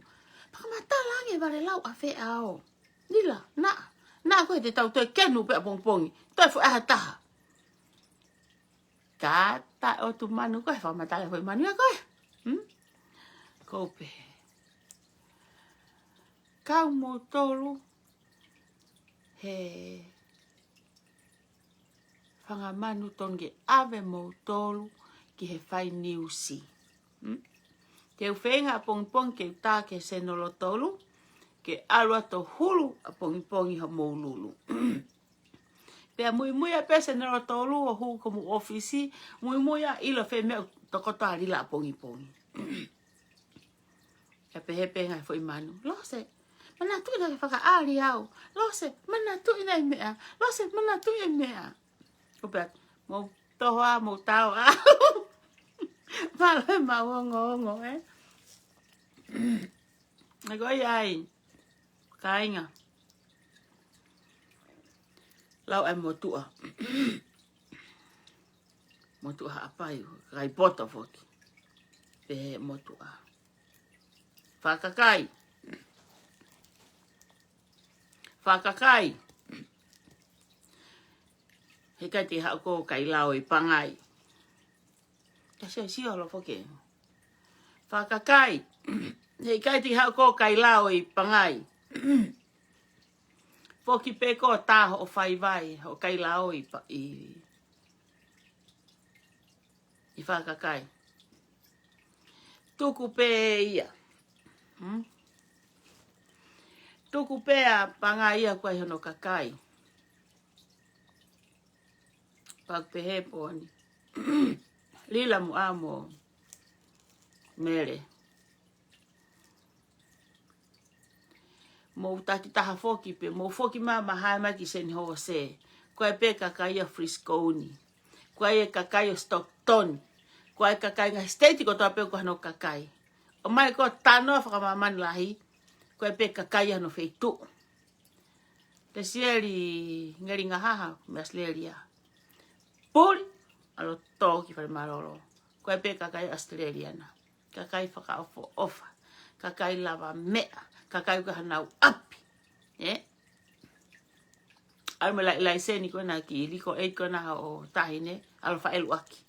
Fakamatala ange vale lau a fe ao. Lila, naʻa, naʻa ko ē te tau toe kenu pē ʻapongipongi. Toe foʻi ʻaho ʻe taha. Ka ta ʻotu manu ko ē, fakamatala foʻi manu ia ko ē. Hmm? Ko pē. Kau moutolu he fanga manu tonu ke ʻave moutolu ki he fai niusi. Hmm? Te u feinga ʻapongipongi ke u tā ki he senolo tolu, ke ʻalu atu ʻo hulu ʻapongipongi homou lulu. Pea muimui ā pē senolo tolu ʻo hū ki homou ʻōfisi, muimui ā ʻilo fē meʻa ʻoku tokoto ai Lila ʻapongipongi. Ka pehē pē ngaahi foʻi manu. Lose, manatuʻi naʻa ke fakaʻali au. Lose, manatuʻi naʻe meʻa. Lose, manatuʻi e meʻa. Ko pea, mou toho ā, mou tao ā. Mālō e mau ongoongo, ē? ʻE ko ia ai. Kāinga. Lau ai motuʻa. Motuʻa Haʻapai, kakai poto foki. Pehē motuʻa. Fakakai. Fakakai. Heʻikai te ke haʻu koe ʻo kai lao ʻi Pangai. Ka sio, sio ʻalu foki. Fakakai. Heʻikai te ke haʻu koe ʻo kai lao ʻi Pangai. Foki pē koe ʻo tā hoʻo fai vai, hoʻo kai lao ʻi Pa-, ʻi, ʻi Fakakai. Tuku pē ia. Hmm? Tuku pē ʻa Pangai ia ko e ʻai hono kakai. Pea u pehē pē ni. Lila mo ʻa mo Mele. Mou taki taha foki pē, mou foki mai, mou hae mai ki Seni Hose. Ko e pē kakai ʻa Frisco ni. Ko e kakai ʻa Stockton. Ko e kakai ngaahi state kotoa pē ko hano kakai. ʻOmai ko Tanoa fakamāmani lahi. Ko e pē kakai ʻa hano feituʻu. Te Sieli Ngeli Ngahaha mei Australia. Puli, ʻalu ʻo tō ki fale mālōlō. Ko e pē kakai Australiana. Kakai fakaʻofoʻofa. Kakai lavameʻa. Kakai ko hanau ʻapi. Ē? ʻAlu mo e lai-, laiseni ko ena ki Legal Aid ko ena ʻo taʻahine. ʻAlu faʻeluʻaki.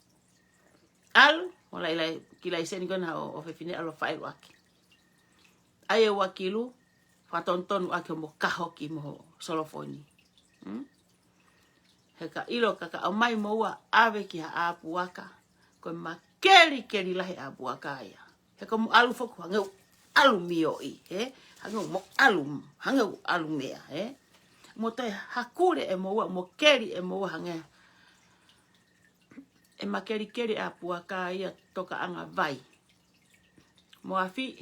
ʻAlu, mo e lai-, lai-, ki laiseni ko ena ʻo, ʻo fefine ʻalu faʻeluʻaki. ʻAi e ua kilu, fakatonutonu ʻaki homo kahoki mo ho solofoni. Hmm? He ka ʻilo ka ka ʻomai moua ʻave ki ha ʻā puaka, ko e makelikeli lahi ʻā puaka ia. He ko mo ʻalu foki hangē ʻoku ʻalu mioʻi, ē? Hangē ʻoku mo ʻalu, hangē ʻoku ʻalu meʻa, ē? Mo toe hakule ʻe moua, mo keli ʻe moua hangē ʻe makelikeli ʻā puaka ia tokaʻanga vai. Mo afi,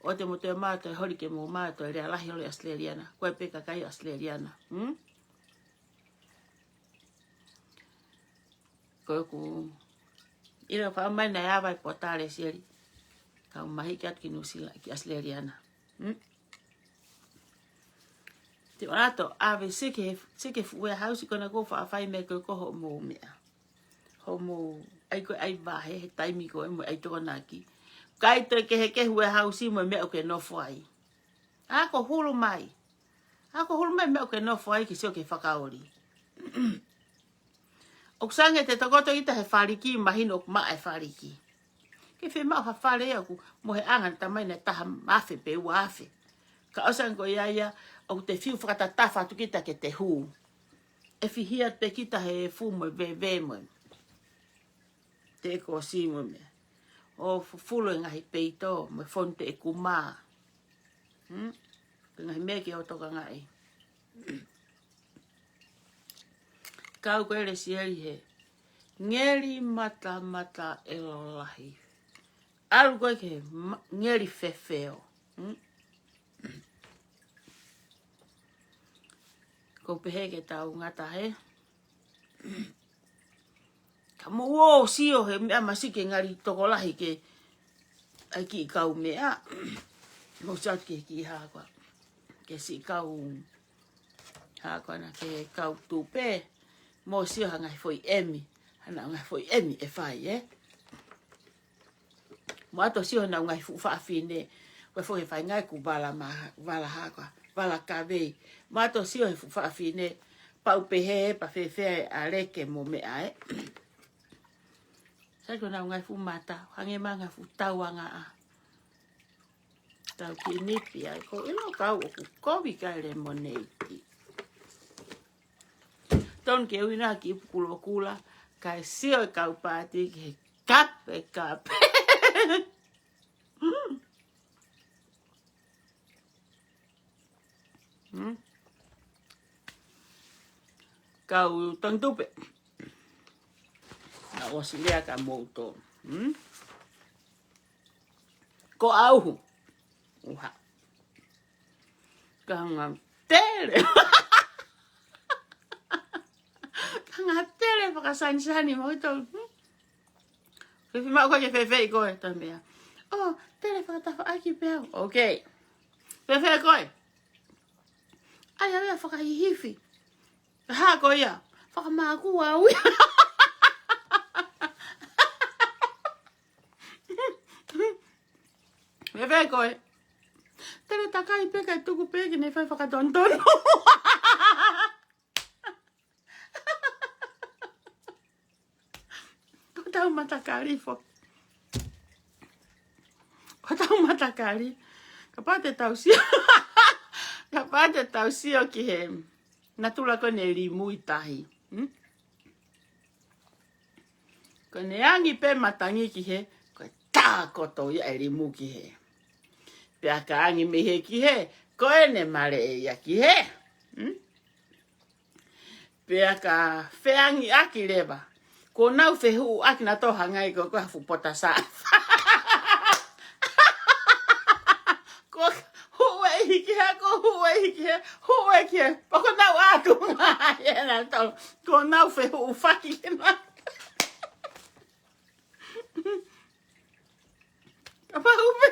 ʻoua te mo toe mātoe holi ke mo mātoe lea lahi holi Australiana. Ko e pē kakai Australiana. Hmm? Ko ʻeku ʻilo faʻa mai naʻe ʻave ʻa e potale Sieli. Kau mahiki atu ki Nuʻusila, ki Australiana. Hmm? Te ʻoatu ʻave seke, seke fuʻu warehouse ko ena ko faʻa fai mei ai ko hoʻomou meʻa. Hoʻomou, ʻai ko e ʻai vahe, he taimi ko ē mo e ʻai Tokonaki. ʻIkai toe kehekehe warehouse mo e meʻa ʻoku ke nofo ai. ʻA ko hulu mai. ʻA ko hulu mai meʻa ʻoku ke nofo ai ke sio ki he fakaoli. ʻOku sange te tokoto ita he faliki, mahino ʻoku maʻa e faliki. Ke fiemaʻu ha fale ia ʻoku mo e anga ʻene tamai naʻe taha afe pe ua afe. Ka ʻoku sange ko ia ia, ʻoku te fiu fakatatafa atu kita ke te hū. ʻE fihia pē kita he efu mo e veve mo e teʻekosi mo e meʻa. ʻO fufulu e ngaahi peito mo e fonu teʻekumā. Hmm? Ko e ngaahi meʻa ke ʻo tokangaʻi. Kau ko e lesieli he. Ngeli matamata ʻelo lahi. ʻAlu ko ē ke ma-, ngeli fefeo. Hmm? Ko pehē ke tau ngata he. Ka mou ō ʻo sio he meʻa masi ke ngali tokolahi ke ʻai kiʻi kau meʻa. Mou sio atu ki he kiʻi hā koā. Ke siʻi kau hā koā na ke kau tupe. Mou sio ha ngaahi foʻi emi. Hana ngaahi foʻi emi ʻe fai, ē? Mo ʻato sio honau ngaahi fuʻu faʻafine. Ko e foʻi fainga ʻeku vala ma-, vala hako, vala kavei. Mo ʻato sio he fuʻu faʻafine. Pau pehē, pea fēfē ʻa leke mo meʻa ē. Sai ko honau ngaahi fuʻu mata, hangē mo e ngaahi fuʻu tauangaʻa. Tau kinipi ai, ko ʻilo kau ʻoku kovi kai lemoneiti. Tonu ke uina ki pukulokula, kae sio e kau pāti ke kape, kape. Hmm. Kau Tongitupe. Na ʻosi lea ka mou tō. Hmm? Ko au. Uha. Kanga tele. Kanga tele fakasanisani mo ito. Hmm? Ke fiemaʻu koe ke fēfē koe, tā meʻa. Oh, tele fakatafaʻaki pē au. Okay. Fēfē koe. ʻAi, ʻai, ʻai, fakahihifi. Hā ko ia. Fakamākua au ia. Fēfē koe. Tele takai pē kae tuku pē ke ne fai fakatonutonu. Ko tau matakali foki. Ko tau matakali. Kapau te tau sio. Kapau te tau sio ki he natula ko eni e limu ʻi tahi. Hmm? Ko ʻene angi pē matangi ki hē, ko e tākoto ia e limu ki hē. Pea ka angi mei hē ki hē, ko ʻene maleʻi ia ki hē. Hmm? Pea ka feangiʻaki leva. Kuo nau fehuʻuʻaki nautolu hangē ko e ko ha fuʻu pota sā. Ko huʻu ʻe hiki hē, ko huʻu ʻe hiki hē, huʻu ʻe hiki hē. Pea ko nau atu ngā ia nautolu. Kuo nau fehuʻufaki ke nau. Kapau pē.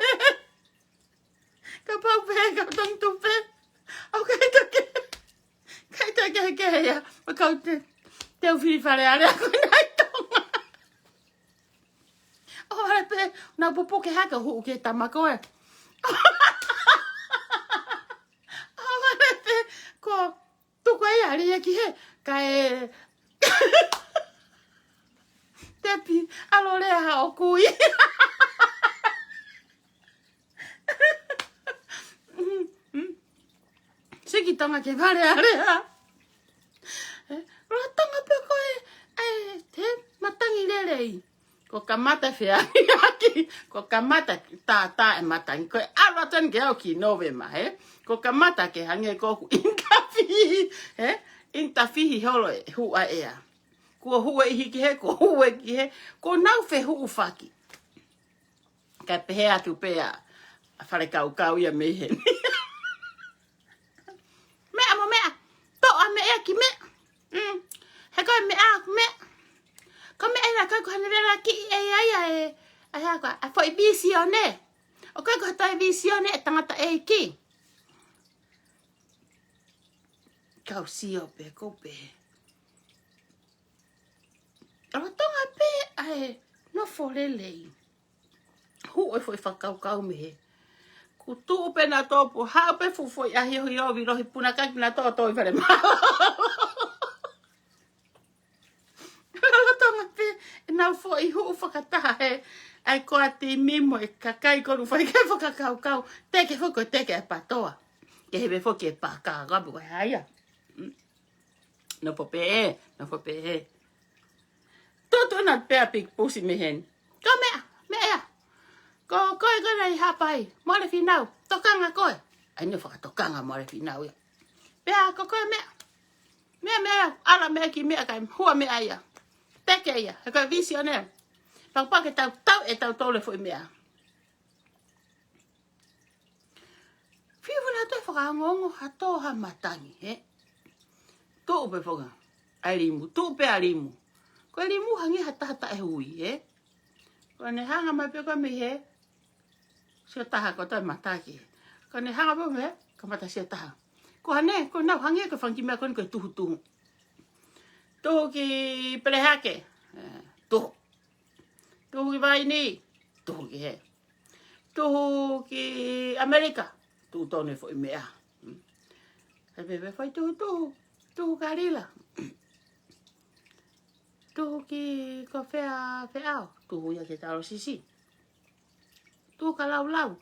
Kapau pē, kapau Tongitupe. ʻOku ʻikai toe ke. ʻIkai toe ke, ke ia. Ma kau te. Te u fili Fale Alea ko ena ʻi Tonga. ʻO vale pē, nau pupuke hake huʻu ke tama ko ē. ʻO vale pē, ko tuku ai ʻa lea ki hē, kae tepi, ʻalu lea ha ʻo kui. Siki Tonga ke Fale Alea. Eh, lolotonga pē ko e, eh, te matangi lelei. Ko kamata feangiʻaki, ko kamata tātā e matangi. Ko e ʻalu atu eni ke aʻu ki Nōvema, he? Ko kamata ke hangē ko ʻeku ʻinitafihi, he? ʻInitafihi holo e huʻa ʻea. Kuo huʻu ʻe hiki hē, kuo huʻu ʻe hiki hē, kuo nau fehuʻufaki. Kae pehē atu pē ʻa Falekaukau ia mei heni. Meʻa mo meʻa. Toʻa meʻa ki meʻa. Mm. He ko e meʻa, meʻa. Ko meʻa ʻi he ko e ko hane lelaki ʻe ia ia e. ʻAi ha ko e, ʻa foʻi vīsone. ʻOku ʻikai ko ha toe vīsone e tangataʻeiki. Kau sio pē, ko pē. Lolotonga pē ʻa e nofo lelei. Huʻu e foʻi fakakaukau mei hē. Kuo tuʻu pē nautolu pē, haʻu pē fuʻu foʻi ʻahiʻahi ʻo vilohi puna kaki nautolu ʻo tō ʻi Fale Mālō. Lolotonga pē ʻenau foʻi huʻu fakataha he. ʻAi ko ā timi mo e kakai ko ē ʻoku fai ki he fakakaukau. Teke foki ko e teke e patoa. Ke he pē foki e paka, ka pē ko e haia. Mm. Nofo pē ē, nofo pē ē. Tuʻutuʻuna pē ʻa Piki Pusi mei heni. Ko meʻa, meʻa ia. Ko koe ko ena ʻi Haʻapai, Moale Fīnau, tokanga koe. ʻAi eni ʻo fakatokanga Moale Fīnau ia. Pea ko koe meʻa. Meʻa, meʻa, ʻalu meʻa ki meʻa kae hua meʻa ia. Teke ia, he ko e vīsone. Fakapā ke tau, tau ʻe tautolu e foʻi meʻa. Fiu nautolu e fakaongoongo ha tō ha matangi, he? Tuʻu pē foki ʻa e limu, tuʻu pē ʻa e limu. Ko e limu hangē ha taha taʻehui, he? Ko ʻene hanga mai pē ko ē mei hē, sio taha ko e toe mataki. Ko ʻene hanga pē mei hē, kamata sio taha. Ko hane, ko ʻenau hangē ko e fanga kiʻi meʻa ko eni ko e tuhutuhu. Tuhu ki Pelehake, eh, tuhu. Tuhu ki Vaini, tuhu ki hē. Tuhu ki ʻAmelika, tuʻu tonu e foʻi meʻa. He pehē pē foʻi tuhu, tuhu, tuhu Kalila. Tuhu ki ko fea, feʻao, tuhu ia ki Talosisi. Tuhu Kalaulau,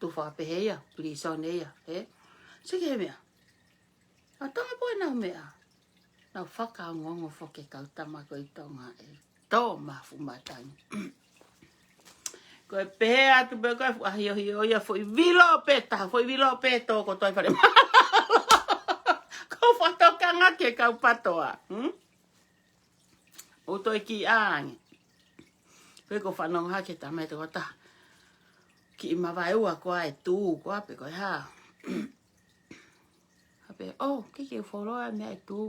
tuhu fakapehē ia, pilīsone ia, ē? Sio ki he meʻa. ʻA Tonga pē ʻenau meʻa. Nau fakaongoongo foki e kau tama ko ē ʻi Tonga ē. Tō mafu matangi. Ko e pehē atu pē ko e fuʻu ʻahiohio ia foʻi vilo pē taha, foʻi vilo pē tō ko toe fale. Ko fakatokanga ki he kau patoa. Hmm? ʻO toe kiʻi ange. Pea ko e fanongo hake tama e toko taha. Kiʻi mavaeua ko ā e tū ko ā pē ko e hā. Hape, oh, ke ke foloa mea e tū.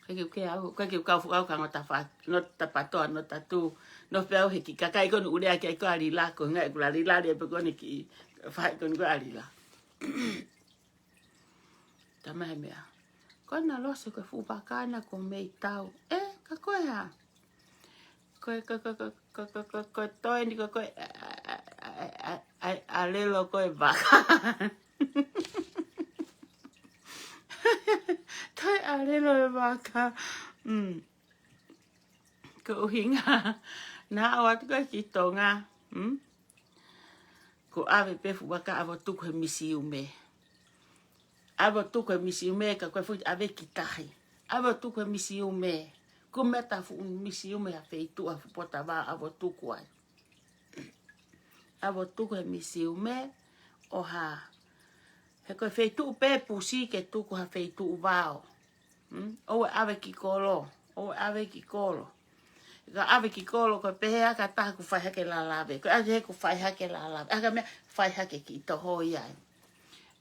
Ke ke ke au, ke ke kau fukau ka ngota fa, no ta patoa, no ta tū. No pea au he kiʻi kakai ko nu ulea ke ko alila, ko ngai kula lila, le pe ko ni kiʻi fai ko ni ko alila. Tama he meʻa. Ko na loso ko e fuʻu vaka na ko mei tau. E, ka ko e hā? Ko e, ko e, ko e, ko e, ko e, ko e, ko e, ko e toe ni ko e, ko e, a, a, a, a, a, ʻalelo ko e vaka. Toe ʻalelo e vaka. Mm. Ko e ʻuhinga. Naʻa ʻoatu ko ē ki Tonga. Mm? Ko ʻave pē fuʻu vaka ʻave ʻo tuku he misiume. ʻAve ʻo tuku he misiume ka ko e fuʻu ʻave ki tahi. ʻAve ʻo tuku he misiume. Ko e meʻa ta fuʻu misiume ha feituʻu ha fuʻu potavā ʻave ʻo tuku ai. ʻAve ʻo tuku he misiume ʻo hā. He ko e feituʻu pē pusi ke tuku ha feituʻu vao. Hmm? ʻOua ʻe ʻave ki kolo, ʻoua ʻe ʻave ki kolo. Ka ʻave ki kolo, ko e pehē ʻa ka taha ʻoku fai hake lalave, ko e ʻave he ʻoku fai hake lalave, ʻa ka meʻa fai hake ki toho ia ai.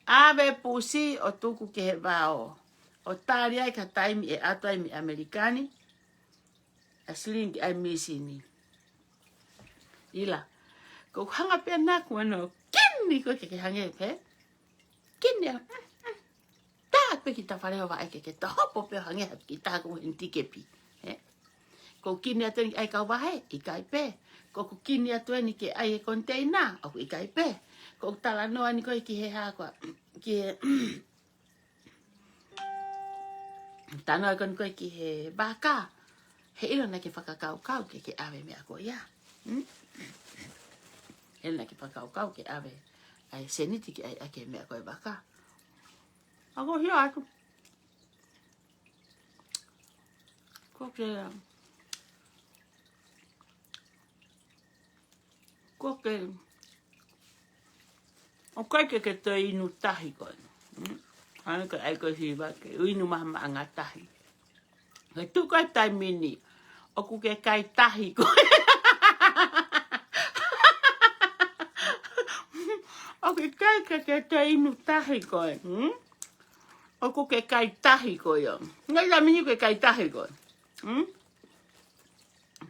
ʻAve pusi ʻo tuku ki he vao, ʻo tali ai ka taimi ʻe ʻatu ai mei ʻAmelika ni, ʻa silingi ai misini. ʻIla, ko e hanga pē naʻa ku ano, kini ko e ke ke hangē pē, kini ā, mm, mm. Tā pē ki ta fale ʻo vaʻe ke ke ta hopo pē ʻo hangē ha ki ta ko heni tikepi. He? Ko e kini atu eni ai kau vahe, ʻikai pē. Ko e kini atu eni ke ʻai e koniteina, ʻoku ʻikai pē. Ko e talanoa ni ko ē ki he hā ko ā, ki he, talanoa ko eni ko ē ki he vaka. He ʻilo naʻa ke fakakaukau ke ke ʻave meʻa ko ia. Hmm? He naʻa ke fakakaukau ke ʻave ʻa e seniti ke ʻai ʻaki e meʻa ko e vaka. ʻA ko hia atu. Ko ke, ko ke, ʻoku ʻikai ke ke toe inu tahi koe. Hmm? Hangē ko e ʻai ko e hiva ke inu maha maʻanga tahi. Ke tuku e taimi ni, ʻoku ke kai tahi koe. ʻOku ʻikai ke ke toe inu tahi koe. Hmm? ʻOku ke kai tahi koe ʻo. Ngai la mini ke kai tahi koe. Hmm?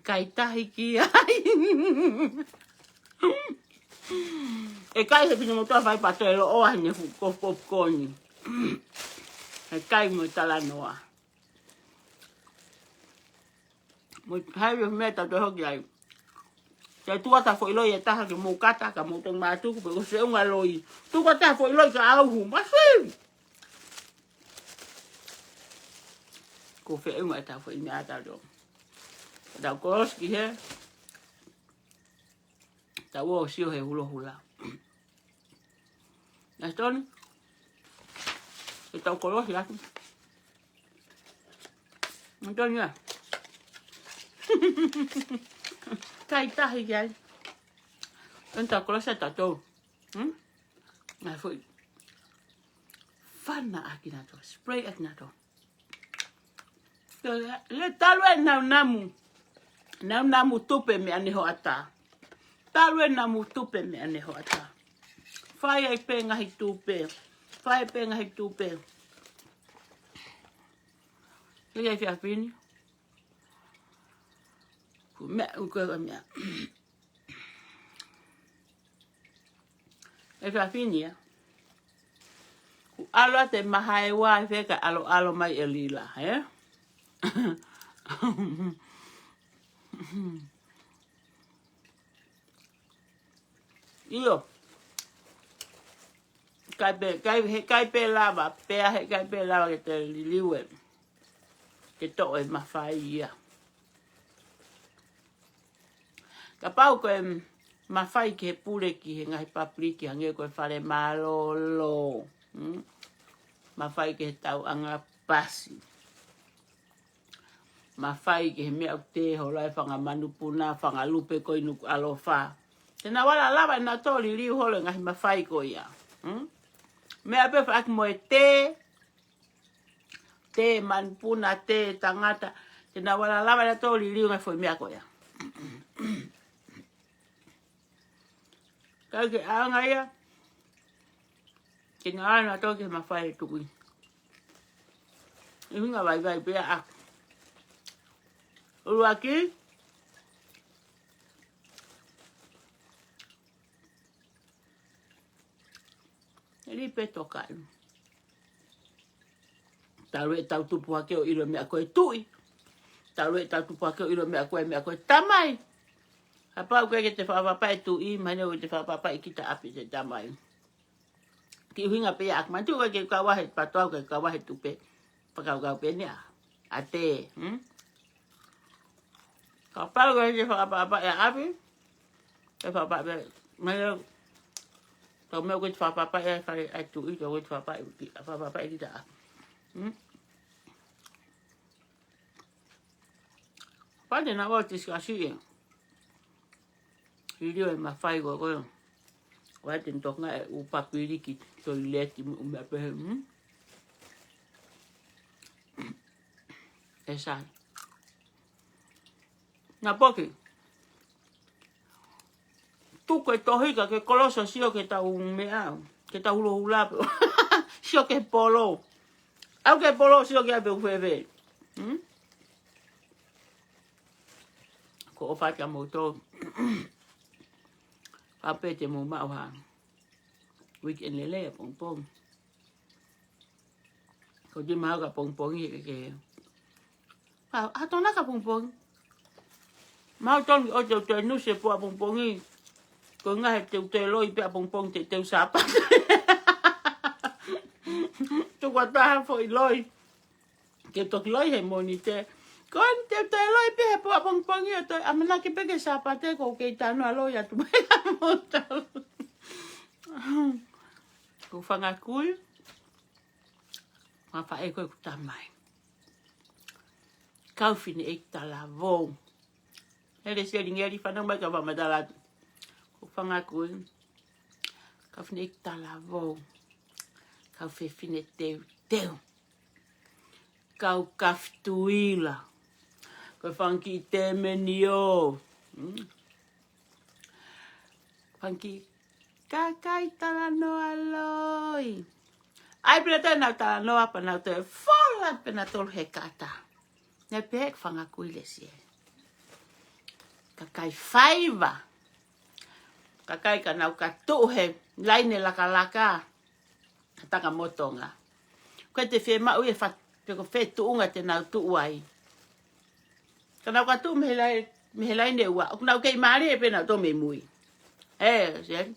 Kai tahi ki ai. ʻE kai he pino motoa fai pato e loʻo ʻa hene fuʻu kofu kofu koni. ʻE kai mo e talanoa. Mo hai o meʻa ta toe hoki ai. Te tuku atu ha foʻi loi ʻe taha ke mou kata ka mou tonu mātuku pe ko se unga loi. Tuku atu ha foʻi loi ka auhu. Masi! Ko feʻunga e tau foʻi meʻa ta tō. Tau kolosi ki he. Tau ō sio he hulohula. Na toni. Ke tau kolosi atu. Na toni ia. Kai tahi ki ai. Toni tau kolosi atu tau. Hmm? Na foʻi. Fana ʻaki na tō. Spray ʻaki na tō. Le talu e nau namu. Nau namu tupe meʻa ne hoʻata. Talu e namu tupe meʻa ne hoʻata. Fai ai pē ngaahi tupe. Fai ai pē ngaahi tupe. Fai ai fia fini. Ku meʻa, ku meʻa. ʻE fafini ia. Ku ʻalo atu e maha e ua ʻe feka ʻaloʻalo mai e lila, ē? ʻIo. ʻIkai pē, ʻikai, heʻikai pē lava, pea heʻikai pē lava ke te liliu ē. Ke toʻo e mafai ia. Kapau ko e mafai ki he pule ki he ngaahi papiliki hangē ko e fale mālōlō. Hmm? Mafai ki he tauʻanga pasi. Mafai ki he meʻa ʻoku te hola e fanga manupuna, fanga lupe ko ē ʻi Nukuʻalofa. Te nau ala lava ʻe nautolu liliu holo e ngaahi mafai ko ia. Hmm? Meʻa pē faʻaki mo e tē, tē manupuna, tē tangata. Te nau ala lava ʻe nautolu liliu ngaahi foʻi meʻa ko ia. Ka ke anga ia, ke nau ala nautolu ki he mafai e tuʻi. ʻUhinga vaivai pē ia ʻaku. ʻUluaki, ʻe li pē toka inu. Talu ʻetau tupu hake ʻo ʻilo e meʻa ko e tuʻi. Talu ʻetau tupu hake ʻo ʻilo e meʻa ko e, meʻa ko e tamai. Kapau ʻoku ʻikai ke te fakaʻapaʻapaʻi e tuʻi, mahino ʻoku ʻikai ke te fakaʻapaʻapaʻi kita ʻapi ʻe he tamai. Ki he ʻuhinga pē ia ʻaku, manatuʻi ʻoku ʻikai ke u kau ai he patoa, ʻoku ʻikai ke u kau ai he tupe. Fakakaukau pē eni ia. ʻA tē, hmm? Kapau ʻoku ʻikai ke te fakaʻapaʻapaʻi ʻa ʻapi, te fakaʻapaʻapaʻi, mahino, tau meʻa ʻoku ʻikai te fakaʻapaʻapaʻi ʻa e fale ʻa e tuʻi, tau ʻikai te fakaʻapaʻapaʻi, fakaʻapaʻapaʻi kita ʻapi. Hmm? Pea te nau ō ʻo tisikasi ia. Liliu e mafai ko ē ko ē. Ko e te toka e ʻū papiliki, toileti mo e ʻū meʻa pehē, hmm? ʻE sai. Naʻa poki. Tuku e tohi ka ke kolosi ʻo sio ki heʻetau meʻa, ki heʻetau hulohula pē. Sio ki he polo. ʻAlu ki he polo, sio ki ai pe ʻoku fēfē. Hmm? Ko e ʻofa atu kia moutolu. Kapau te mou maʻu ha weekend lelei ʻapongipongi. Ko e te maʻu ka pongipongi he ke, ke. ʻA, ʻa tona ka pongipongi. Maʻu tonu ʻo te u toe nusi e pō ʻapongipongi. Ko e ngaahi te u toe loi pē ʻapongipongi te, te u sāpate. Tuku atu ha foʻi loi. Ke toki loi he Mōnite. Ko eni te u toe loi pē he pō ʻapongipongi ʻo toe ʻamanaki pē ke sāpate ko u kei tanu ʻa loi atu mai ka moutolu. Ko e fanga kui. Mafaʻe ko ʻeku tamai. Kau fineʻeiki talavou. Hele seli ngeli fanau mai ka fakamatala atu. Ko e fanga kui. Kau fineʻeiki talavou. Kau fefine teuteu. Kau kafituila. Ko e fanga kiʻi tēmenio. Hmm? Fanga kiʻi kakai talanoa loi. ʻAi pē nautolu ʻenau talanoa pea nau toe fola pē nautolu he kata. Naʻe pehē ʻeku fanga kui lesi ē. Kakai faiva. Kakai ka nau ka tuʻu he laine lakalaka. Takamotonga. Ko e te fiemaʻu e fat-, pe ko fē tuʻunga te nau tuʻu ai. Ka nau ka tuʻu mei he lai-, mei he laine ua. ʻOku nau kei mālie pē nautolu mei mui. Ē, seli.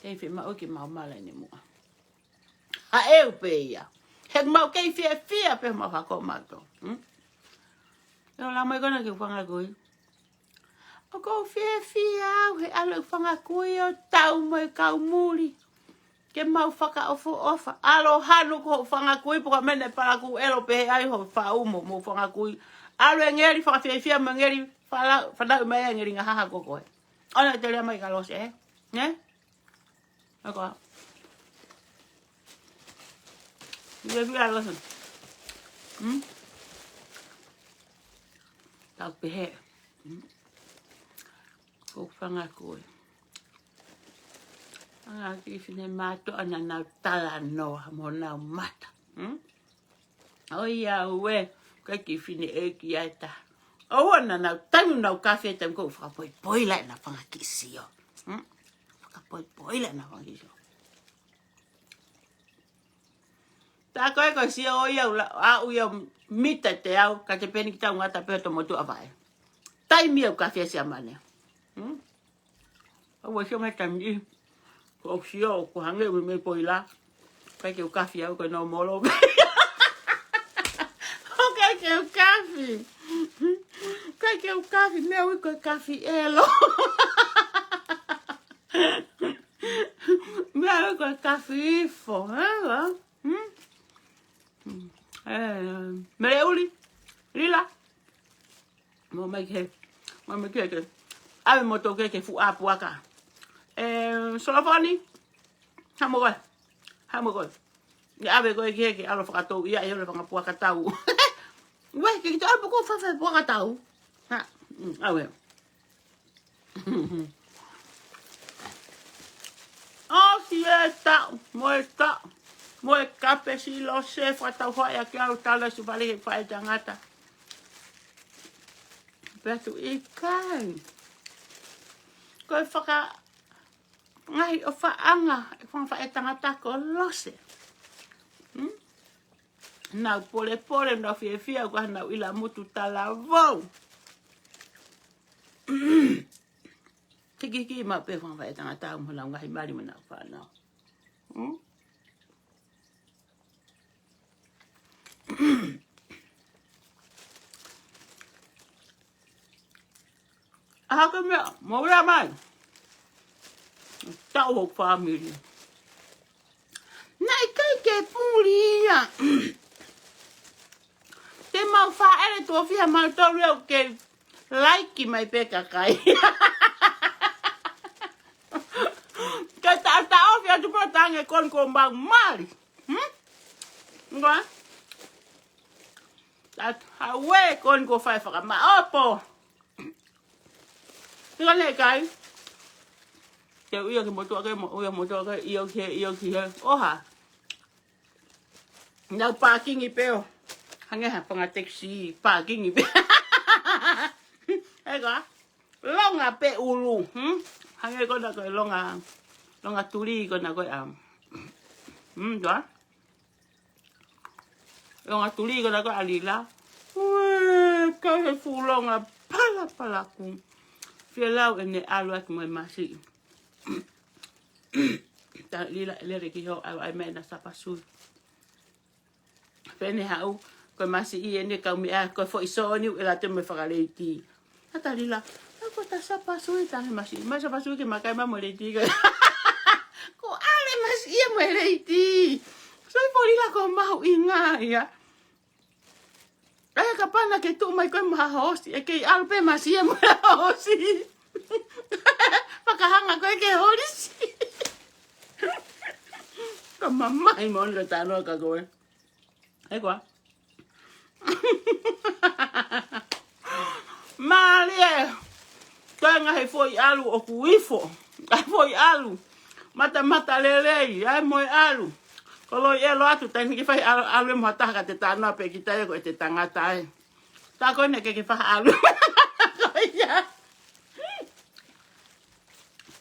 Kei fiemaʻu ke mau mala ʻene muʻa. ʻA ʻeku pē ia. He mau kei fiefia pē mau hako mautolu. Hmm? ʻE ʻola mai kona ke fanga kui. ʻOku ou fiefia au he ʻalu e fanga kui ʻo tau mo e kau muli. Ke mau fakaʻofoʻofa. ʻAlu hanu ko hoʻo fanga kui, pea ko e meʻa ne palakū ʻelo pehē ai hoʻo faʻu mo, mo e fanga kui. ʻAlu e ngeli fakafiefia mo e ngeli fala-, fanauʻi mai e ngeli ngahaha ko koe. ʻOna te lea mai ka lose, ē? Nē? Ako. Ia, ia, lose. Hmm? Tau pehē. Hmm? Ko e fanga kui. Fanga kiʻi finemātuʻa naʻa nau talanoa mo nau mata. Hmm? ʻOiauē, ko e kiʻi fineʻeiki ia ʻe taha. ʻOua naʻa nau taimi nau kafe taimi ko e fakapoipoi lahi ʻenau fanga kiʻi sio. Hmm? Fakapoipoi lahi ʻenau fanga kiʻi sio. Tā ko ē ko e sio ʻo ia ʻo la-, aʻu ia ʻo mita ʻe teau, ka te peni ki tau ngata pē ʻo tomotu ʻa vae. Taimi au kafe Siamane. Hmm? ʻOua ʻe sio mai taimi ʻi. Ko ʻeku sio, ko hangē ʻoku mei poila. ʻIkai ke u kafi au ko e nōmolo. ʻIkai ke u kafi. ʻIkai ke u kafi, meʻa ui ko e kafi ʻelo. Meʻa ui ko e kafi ifo, ē, ā? Hmm? Ē, Meleuli, Lila. Mo mai ke, mo mai ke ke. ʻAve mo tō ke ke fuʻu ʻapuaka. Ē, Solofoni, hamo koe. Hamo koe. ʻIa ʻave koe ke ke ʻalu fakatau ia ʻi he ʻalu fanga puaka tau. Uē, ke kita ʻalu poko fafai puaka tau. Ha, mm, ʻave. ʻOsi e taʻu, mo e taʻu, mo e kape si Lose, fakatau hoa ia ke au tala su vale he faʻē tangata. Pea tu ʻikai. Ko e faka-, ngaahi ʻofaʻanga, e fanga faʻē tangata ko Lose. Hmm? Nau polepole, nau fiefia, ʻoku ʻi ai haʻanau ʻila mutu talavou. Hikihiki maʻu pē fanga faʻē tangata mo honau ngaahi mali mo honau fānau. Hmm? ʻA hake meʻa, mo ia mai. Taʻu hoku fāmili. Naʻe ʻikai ke puli ia. Te mau fāʻele tuʻofia mautolu ia ʻoku ke laiki mai pē kakai. Ke taʻataʻofi atu pē tange kon ko mau mali. Hmm? Ngoa? Tat, haue kon ko fai fakamaʻopo. Tika ne kai. Te u ʻio ki motuʻa ke mo, ʻio motuʻa ke, ʻio ki he, ʻio ki he. ʻOha. Nau pākingi pē ʻo. Hangē ha fanga taxi pākingi pē. Ē ka? Longa pē ʻulu. Hmm? Hangē ko ena ko e longa, longa tuli ko ena ko e am. Hmm, tua? Longa tuli ko ena ko e ʻa Lila. Uē, ka he fuʻu longa palapala ku. Fie lau ʻene ʻalu atu mo e masiʻi. Ta Lila ʻe lele ki hoʻo ʻalu ai mai na sapasui. Pea ne haʻu, ko e masiʻi ʻene kau meʻa, ko e foʻi sōni ʻe late mo e fakaleiti. Ata Lila, ʻa ko ta sapasui ta he masiʻi, mai sapasui ke makai ma mo e leiti ka. Ko ʻale masiʻi ia mo e leiti. Soi po Lila ko mahuʻinga ia. ʻE kapau naʻa ke tuʻu mai koe mo ha hoosi, ʻe kei ʻalu pē masiʻi ia mo e hoosi. Fakahanga koe ke holisi. Ka mamahi mo ʻono tanoa ka koe. ʻE koa. Mālie. Ko e ngaahi foʻi ʻalu ʻoku ifo. ʻAi foʻi ʻalu. Matamata lelei, ʻai mo e ʻalu. Ko loi ʻelo atu, taimi ke fai ʻalu, ʻalu mo ha taha ka te tanoa pē kita ia ko e te tangata ē. Tā ko ena ke ke fai ʻalu. Ko ia.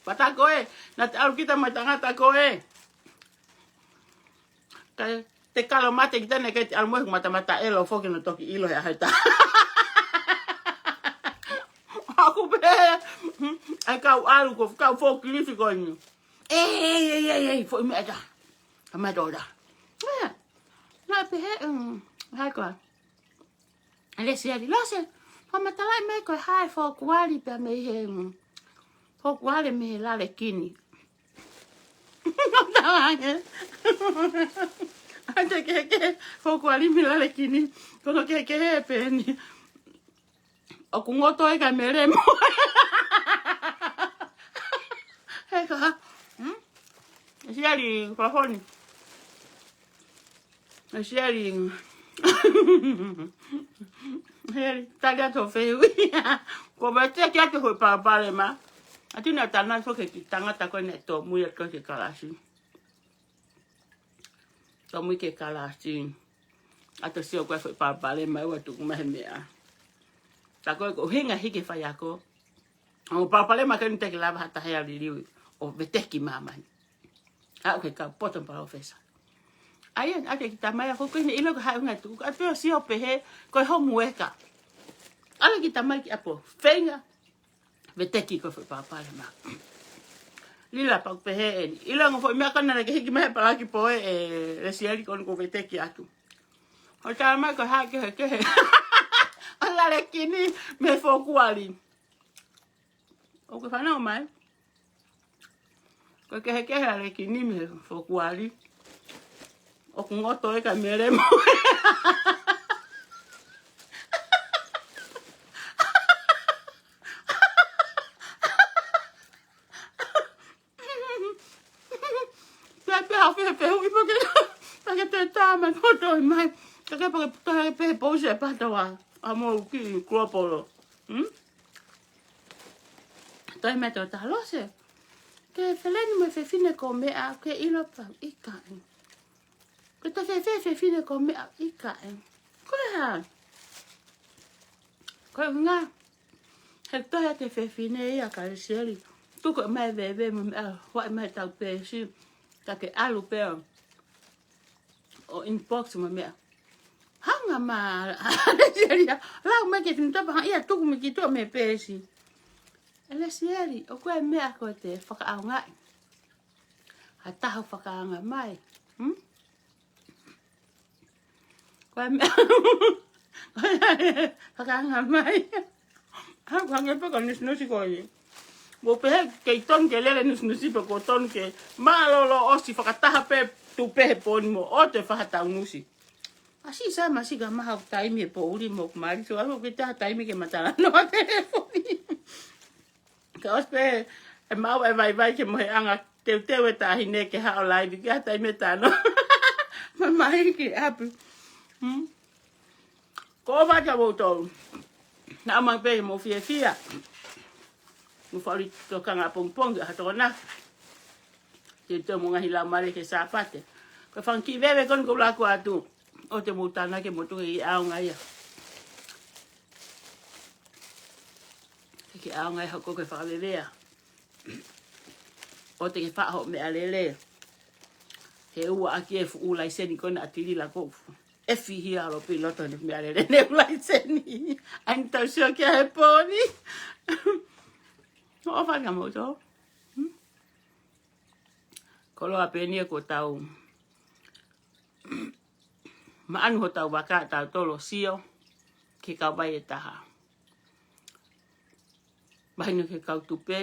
Pata ko ē, naʻa te ʻalu kita mo e tangata ko ē. Ka te kalo mate kita ne ke te ʻalu mo e matamata ʻelo foki no toki ʻilo he ʻaho ʻe taha. Aku pē, ʻai kau ʻalu ko, kau foki lisi ko eni. Ei, ei, ei, ei, foʻi meʻa ʻe taha. Ka mai tō ʻe taha. Ē, naʻe pehē, mm, hai koa. Lesi ali, Lose, fakamatalaʻi mai ko e hā e fokuali pea mei he, mm, fokuali mei he lale kini. Talange. ʻAi te kehekehe, fokuali mei lale kini. Ko hono kehekehe pē eni. ʻOku ngoto ē ka mele mo. He ka. Hmm? Siali, Solofoni. Siali. Siali, tali atu feu. Ko vete ki atu ho palopalema. Ati na tana so ke ki tangata ko ne tōmui atu ke kalasi. Tōmui ke kalasi. ʻA to sio ko e foʻi palopalema ʻoku tuku mai he meʻa. Tā ko e ko hinga hiki faiako. ʻO palopalema ke ni te ke lava ha taha ia liliu ʻo veteki māmani. ʻA ʻoku ke kau poto palōfesa. ʻAi ʻa te kita mai ʻa ko ke ne ʻilo ka haʻu ngai tuku. ʻA pē ʻo sio pehē ko e homu eka. ʻAlu kita mai ki ʻapo. Feinga. Veteki ko e foʻi palopalema. Lila, pau pehē eni. ʻIlo e ongo foʻi meʻa ko ena naʻe hiki mai he palaki poe ʻe Lesieli, ko eni ʻoku ou veteki atu. ʻO tala mai ko e hā e kehekehe ʻo e lalekini mei he fokuali. ʻOku ke fanongo mai? Ko e kehekehe e lalekini mei he fokuali, ʻoku ngoto e ka melemo. Pea pea hau fie fehuʻi pea ke, pea ke toe tā mai poto mai. Ka ke pea ke toe pehē pousi e pata wa a mo uki kuopolo. Hmm? Toe mai toe tā Lose. Ke feleni mo e fefine ko meʻa ke ʻilo pau ʻikai. Ke toe fe, fe, fefine ko meʻa ʻikai. Ko e hā? Ko e ngā. He toe ʻa e fefine ia ka Lesieli. Tuku mai veve mo meʻa, huaʻi mai tau peesi. Ka ke ʻalu pē ʻo inbox mo meʻa. Hanga ma Lesieli ia. Lau mai ke tunu tapa hanga ia tuku mai ki tuʻa mei he peesi. ʻE Lesieli, ʻoku ʻi ai e meʻa ko ʻete fakaʻaongaʻi. Ha taha ʻoku fakaanga mai. Hmm? Ko e meʻa fakaanga mai. Hau hangē pē ko e nusinusi ko ē. Mo pehē kei tonu ke lele nusinusi pē ko tonu ke mālōlō ʻosi fakataha pē tu pē he pō ni mo ʻoto e faha tau nusi. ʻAsi sa masi ka maha ʻoku taimi he poʻuli mo ʻoku mali so ʻalu ke taha taimi ke matala noa telefoni. Ka ʻosi pē ʻe maʻu e vaivai ke mohe anga teuteu e taʻahine ke haʻo laivi ke ha taimi e tano. Mamahi ki ʻapi. Hmm? Ko ʻofa atu kia moutolu. Naʻa mau pē mo fiefia. Mo faʻuli tokanga pongipongi ha tokona. Teuteu mo ngaahi laumālie ke Sāpate. Ko e fanga kiʻi veve ko eni ʻoku ou laku atu. ʻOua te mou tānaki mo tuku e ʻaonga ia. Ke ke ʻaonga ia hoko ke fakavevea. ʻOua te ke faʻo hoʻo meʻalele. He ua ʻaki e fuʻu laiseni ko ena ʻa Tilila ko ē. ʻE fihi ʻa lo piloto ne meʻalele ne ʻū laiseni. ʻAi ni tau sio kia he pō ni. ʻOfa atu kia moutolu. Hmm? Koloa pē eni ʻoku tau maʻanu hotau vaka ʻa tautolu ʻo sio ki he kauvai ʻe taha. Mahino ki he kau tupe,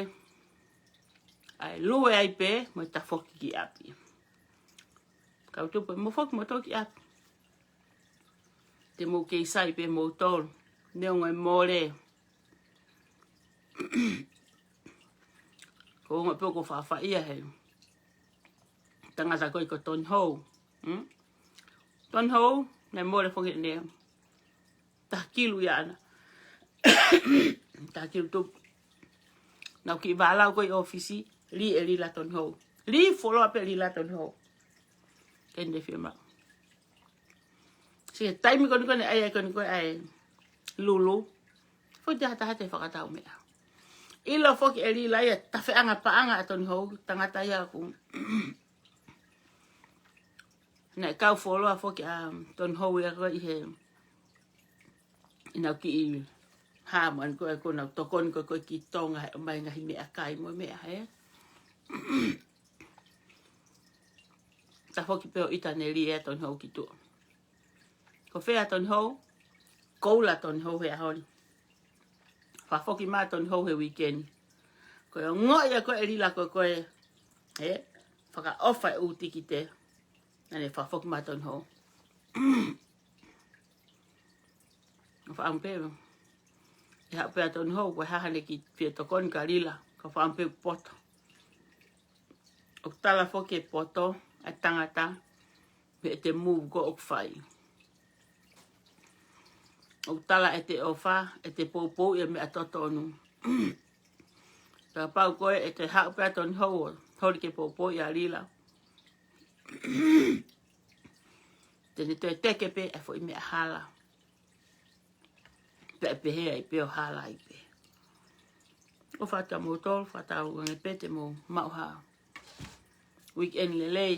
ʻa e lue ai pē mo e tafoki ki ʻapi. Kau tupe, mou foki moutolu ki ʻapi. Te mou kei sai pē moutolu. Neongo e mole. Ko e ongo pē ʻoku ou faʻa faʻia he tangata ko ē ko Tony Hou. Hmm? Tony Hou, naʻe mole foki ʻene taha kilu ia ʻana. Taha kilu tupu. Naʻa ku kiʻi vālau ko ē ʻi ʻōfisi, lī ʻe Lila Tony Hou. Lī fuoloa pē Lila Tony Hou. Ke ne fie maʻu. Sio ki he taimi ko eni ko ē naʻe ʻai ai ko eni ko ē ʻa e lulu. Foʻi te hatahata e fakatau meʻa. ʻIlo foki ʻe Lila ia tafeʻanga paʻanga ʻa Tony Hou, tangata ia ʻoku naʻe kau fuoloa foki ʻa Tony Hou ia ko ē ʻi he, ʻi heʻenau kiʻi hā mo ʻenau ko ē, ko ʻenau tokoni ko ē ko ē ki Tonga he ʻomai ngaahi meʻakai mo e meʻa he. Tafoki pē ʻo ʻita ne lī ʻe Tony Hou ki tuʻa. Ko fē ʻa Tony Hou? Koula Tony Hou he ʻaho ni. Fakafoki mai Tony Hou he weekend. Ko e ongoʻi ia ko ē ʻe Lila ko ē ko ē, he fakaʻofa e ʻū tikite. Naʻa ne fakafoki mai Tony Hou. ʻO faʻamu pē. ʻE haʻu pē ʻa Tony Hou, ko e hā haʻane kiʻi fie tokoni kia Lila, ka faʻamu pē poto. ʻOku tala foki e poto ʻa e tangata mei heʻete move ko ē ʻoku fai. ʻOku tala ʻete ʻofa, ʻete poupouʻi e meʻa totonu. Kapau ko ē ʻe toe haʻu pē ʻa Tony Hou ʻo holi ke poupouʻi ʻa Lila, te ne toe teke pē e foʻi meʻa hala. Pea pehē ai pē ʻo hala ai pē. ʻOfa atu kia moutolu, fakatauange pē te mou maʻu ha weekend lelei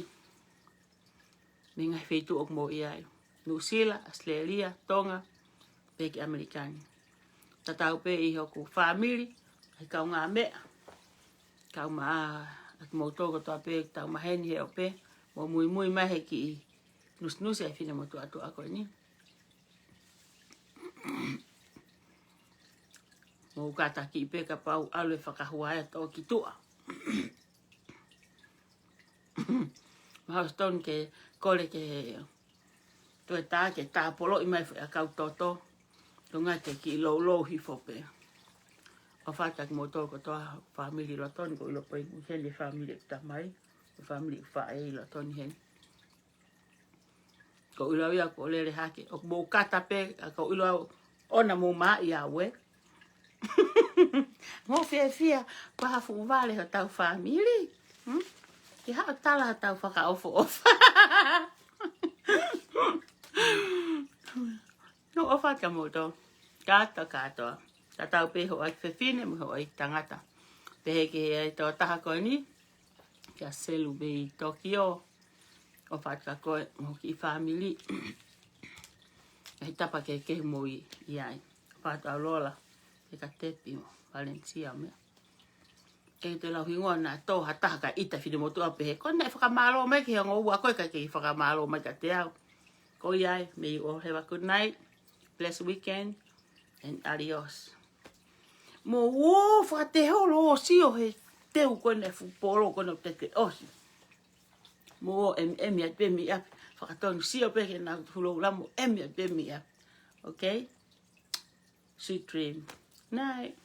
mei he ngaahi feituʻu ʻoku mou ʻi ai. Nuʻusila, ʻAositelēlia, Tonga, pehē ki ʻAmelika ni. Tatau pē ʻi hoku fāmili, ʻa e kaungāmeʻa, kau maʻa Kimoutolu kotoa pē tau maheni he ʻope, mou muimui mai he kiʻi nusinusi ʻa e finemotuʻa tuʻa ko eni. Mou kātaki pē kapau ʻalu e fakahua ʻa e toʻo ki tuʻa. Mahalo ʻoku totonu ke kole ke toe tā ke tāpoloʻi mai e foʻi ʻakau toto. Ko e ngaahi kiʻi loulou hifo pē. ʻOfa atu kimoutolu kotoa, fāmili lotoni, ko e ʻilo pē ʻoku heni e fāmili ʻeku tamai, e fāmili ʻeku faʻē ʻi lotoni heni. Ko e ʻilo ia ʻoku lele hake, ʻoku mou kata pē, ʻa ko e ʻilo ʻoku ʻoua naʻa mou maʻi au ē. Mou fiefia, ko ha fuʻu vale hotau fāmili. Hmm? Ke haʻu tala hotau fakaʻofoʻofa. No, ʻofa atu kimoutolu. Kātoa, kātoa. Tatau pē hoʻo ʻeiki fefine mo hoʻo ʻeiki tangata. Pehē ki he tokotaha ko eni, kia Selu mei Tokyo. ʻOfa atu kia koe mo ho kiʻi fāmili. ʻI he tapa kehekehe mou ʻi ai. ʻOfa atu Aulola, pea kia Tepi mo Valencia meʻa. Ke te lau hingoa naʻa tō ha taha ka ʻita finemotuʻa pehē. Ko ena ʻe fakamālō mai ki he ongo ua ko ē ka ke fakamālō mai kiate au. Ko ia ai, may you all have a good night. Blessed weekend. And adios. Mou ō, fakateholo ʻo sio he teu ko ena e fuʻu polo ko ena ʻoku teʻeki ʻosi. Mou ō ʻemiʻemi atu pē mei ʻapi. Fakatonu sio pē ke na hulo ula mou ʻemiʻemi atu pē mei ʻapi. Okay? Sweet dream. Night.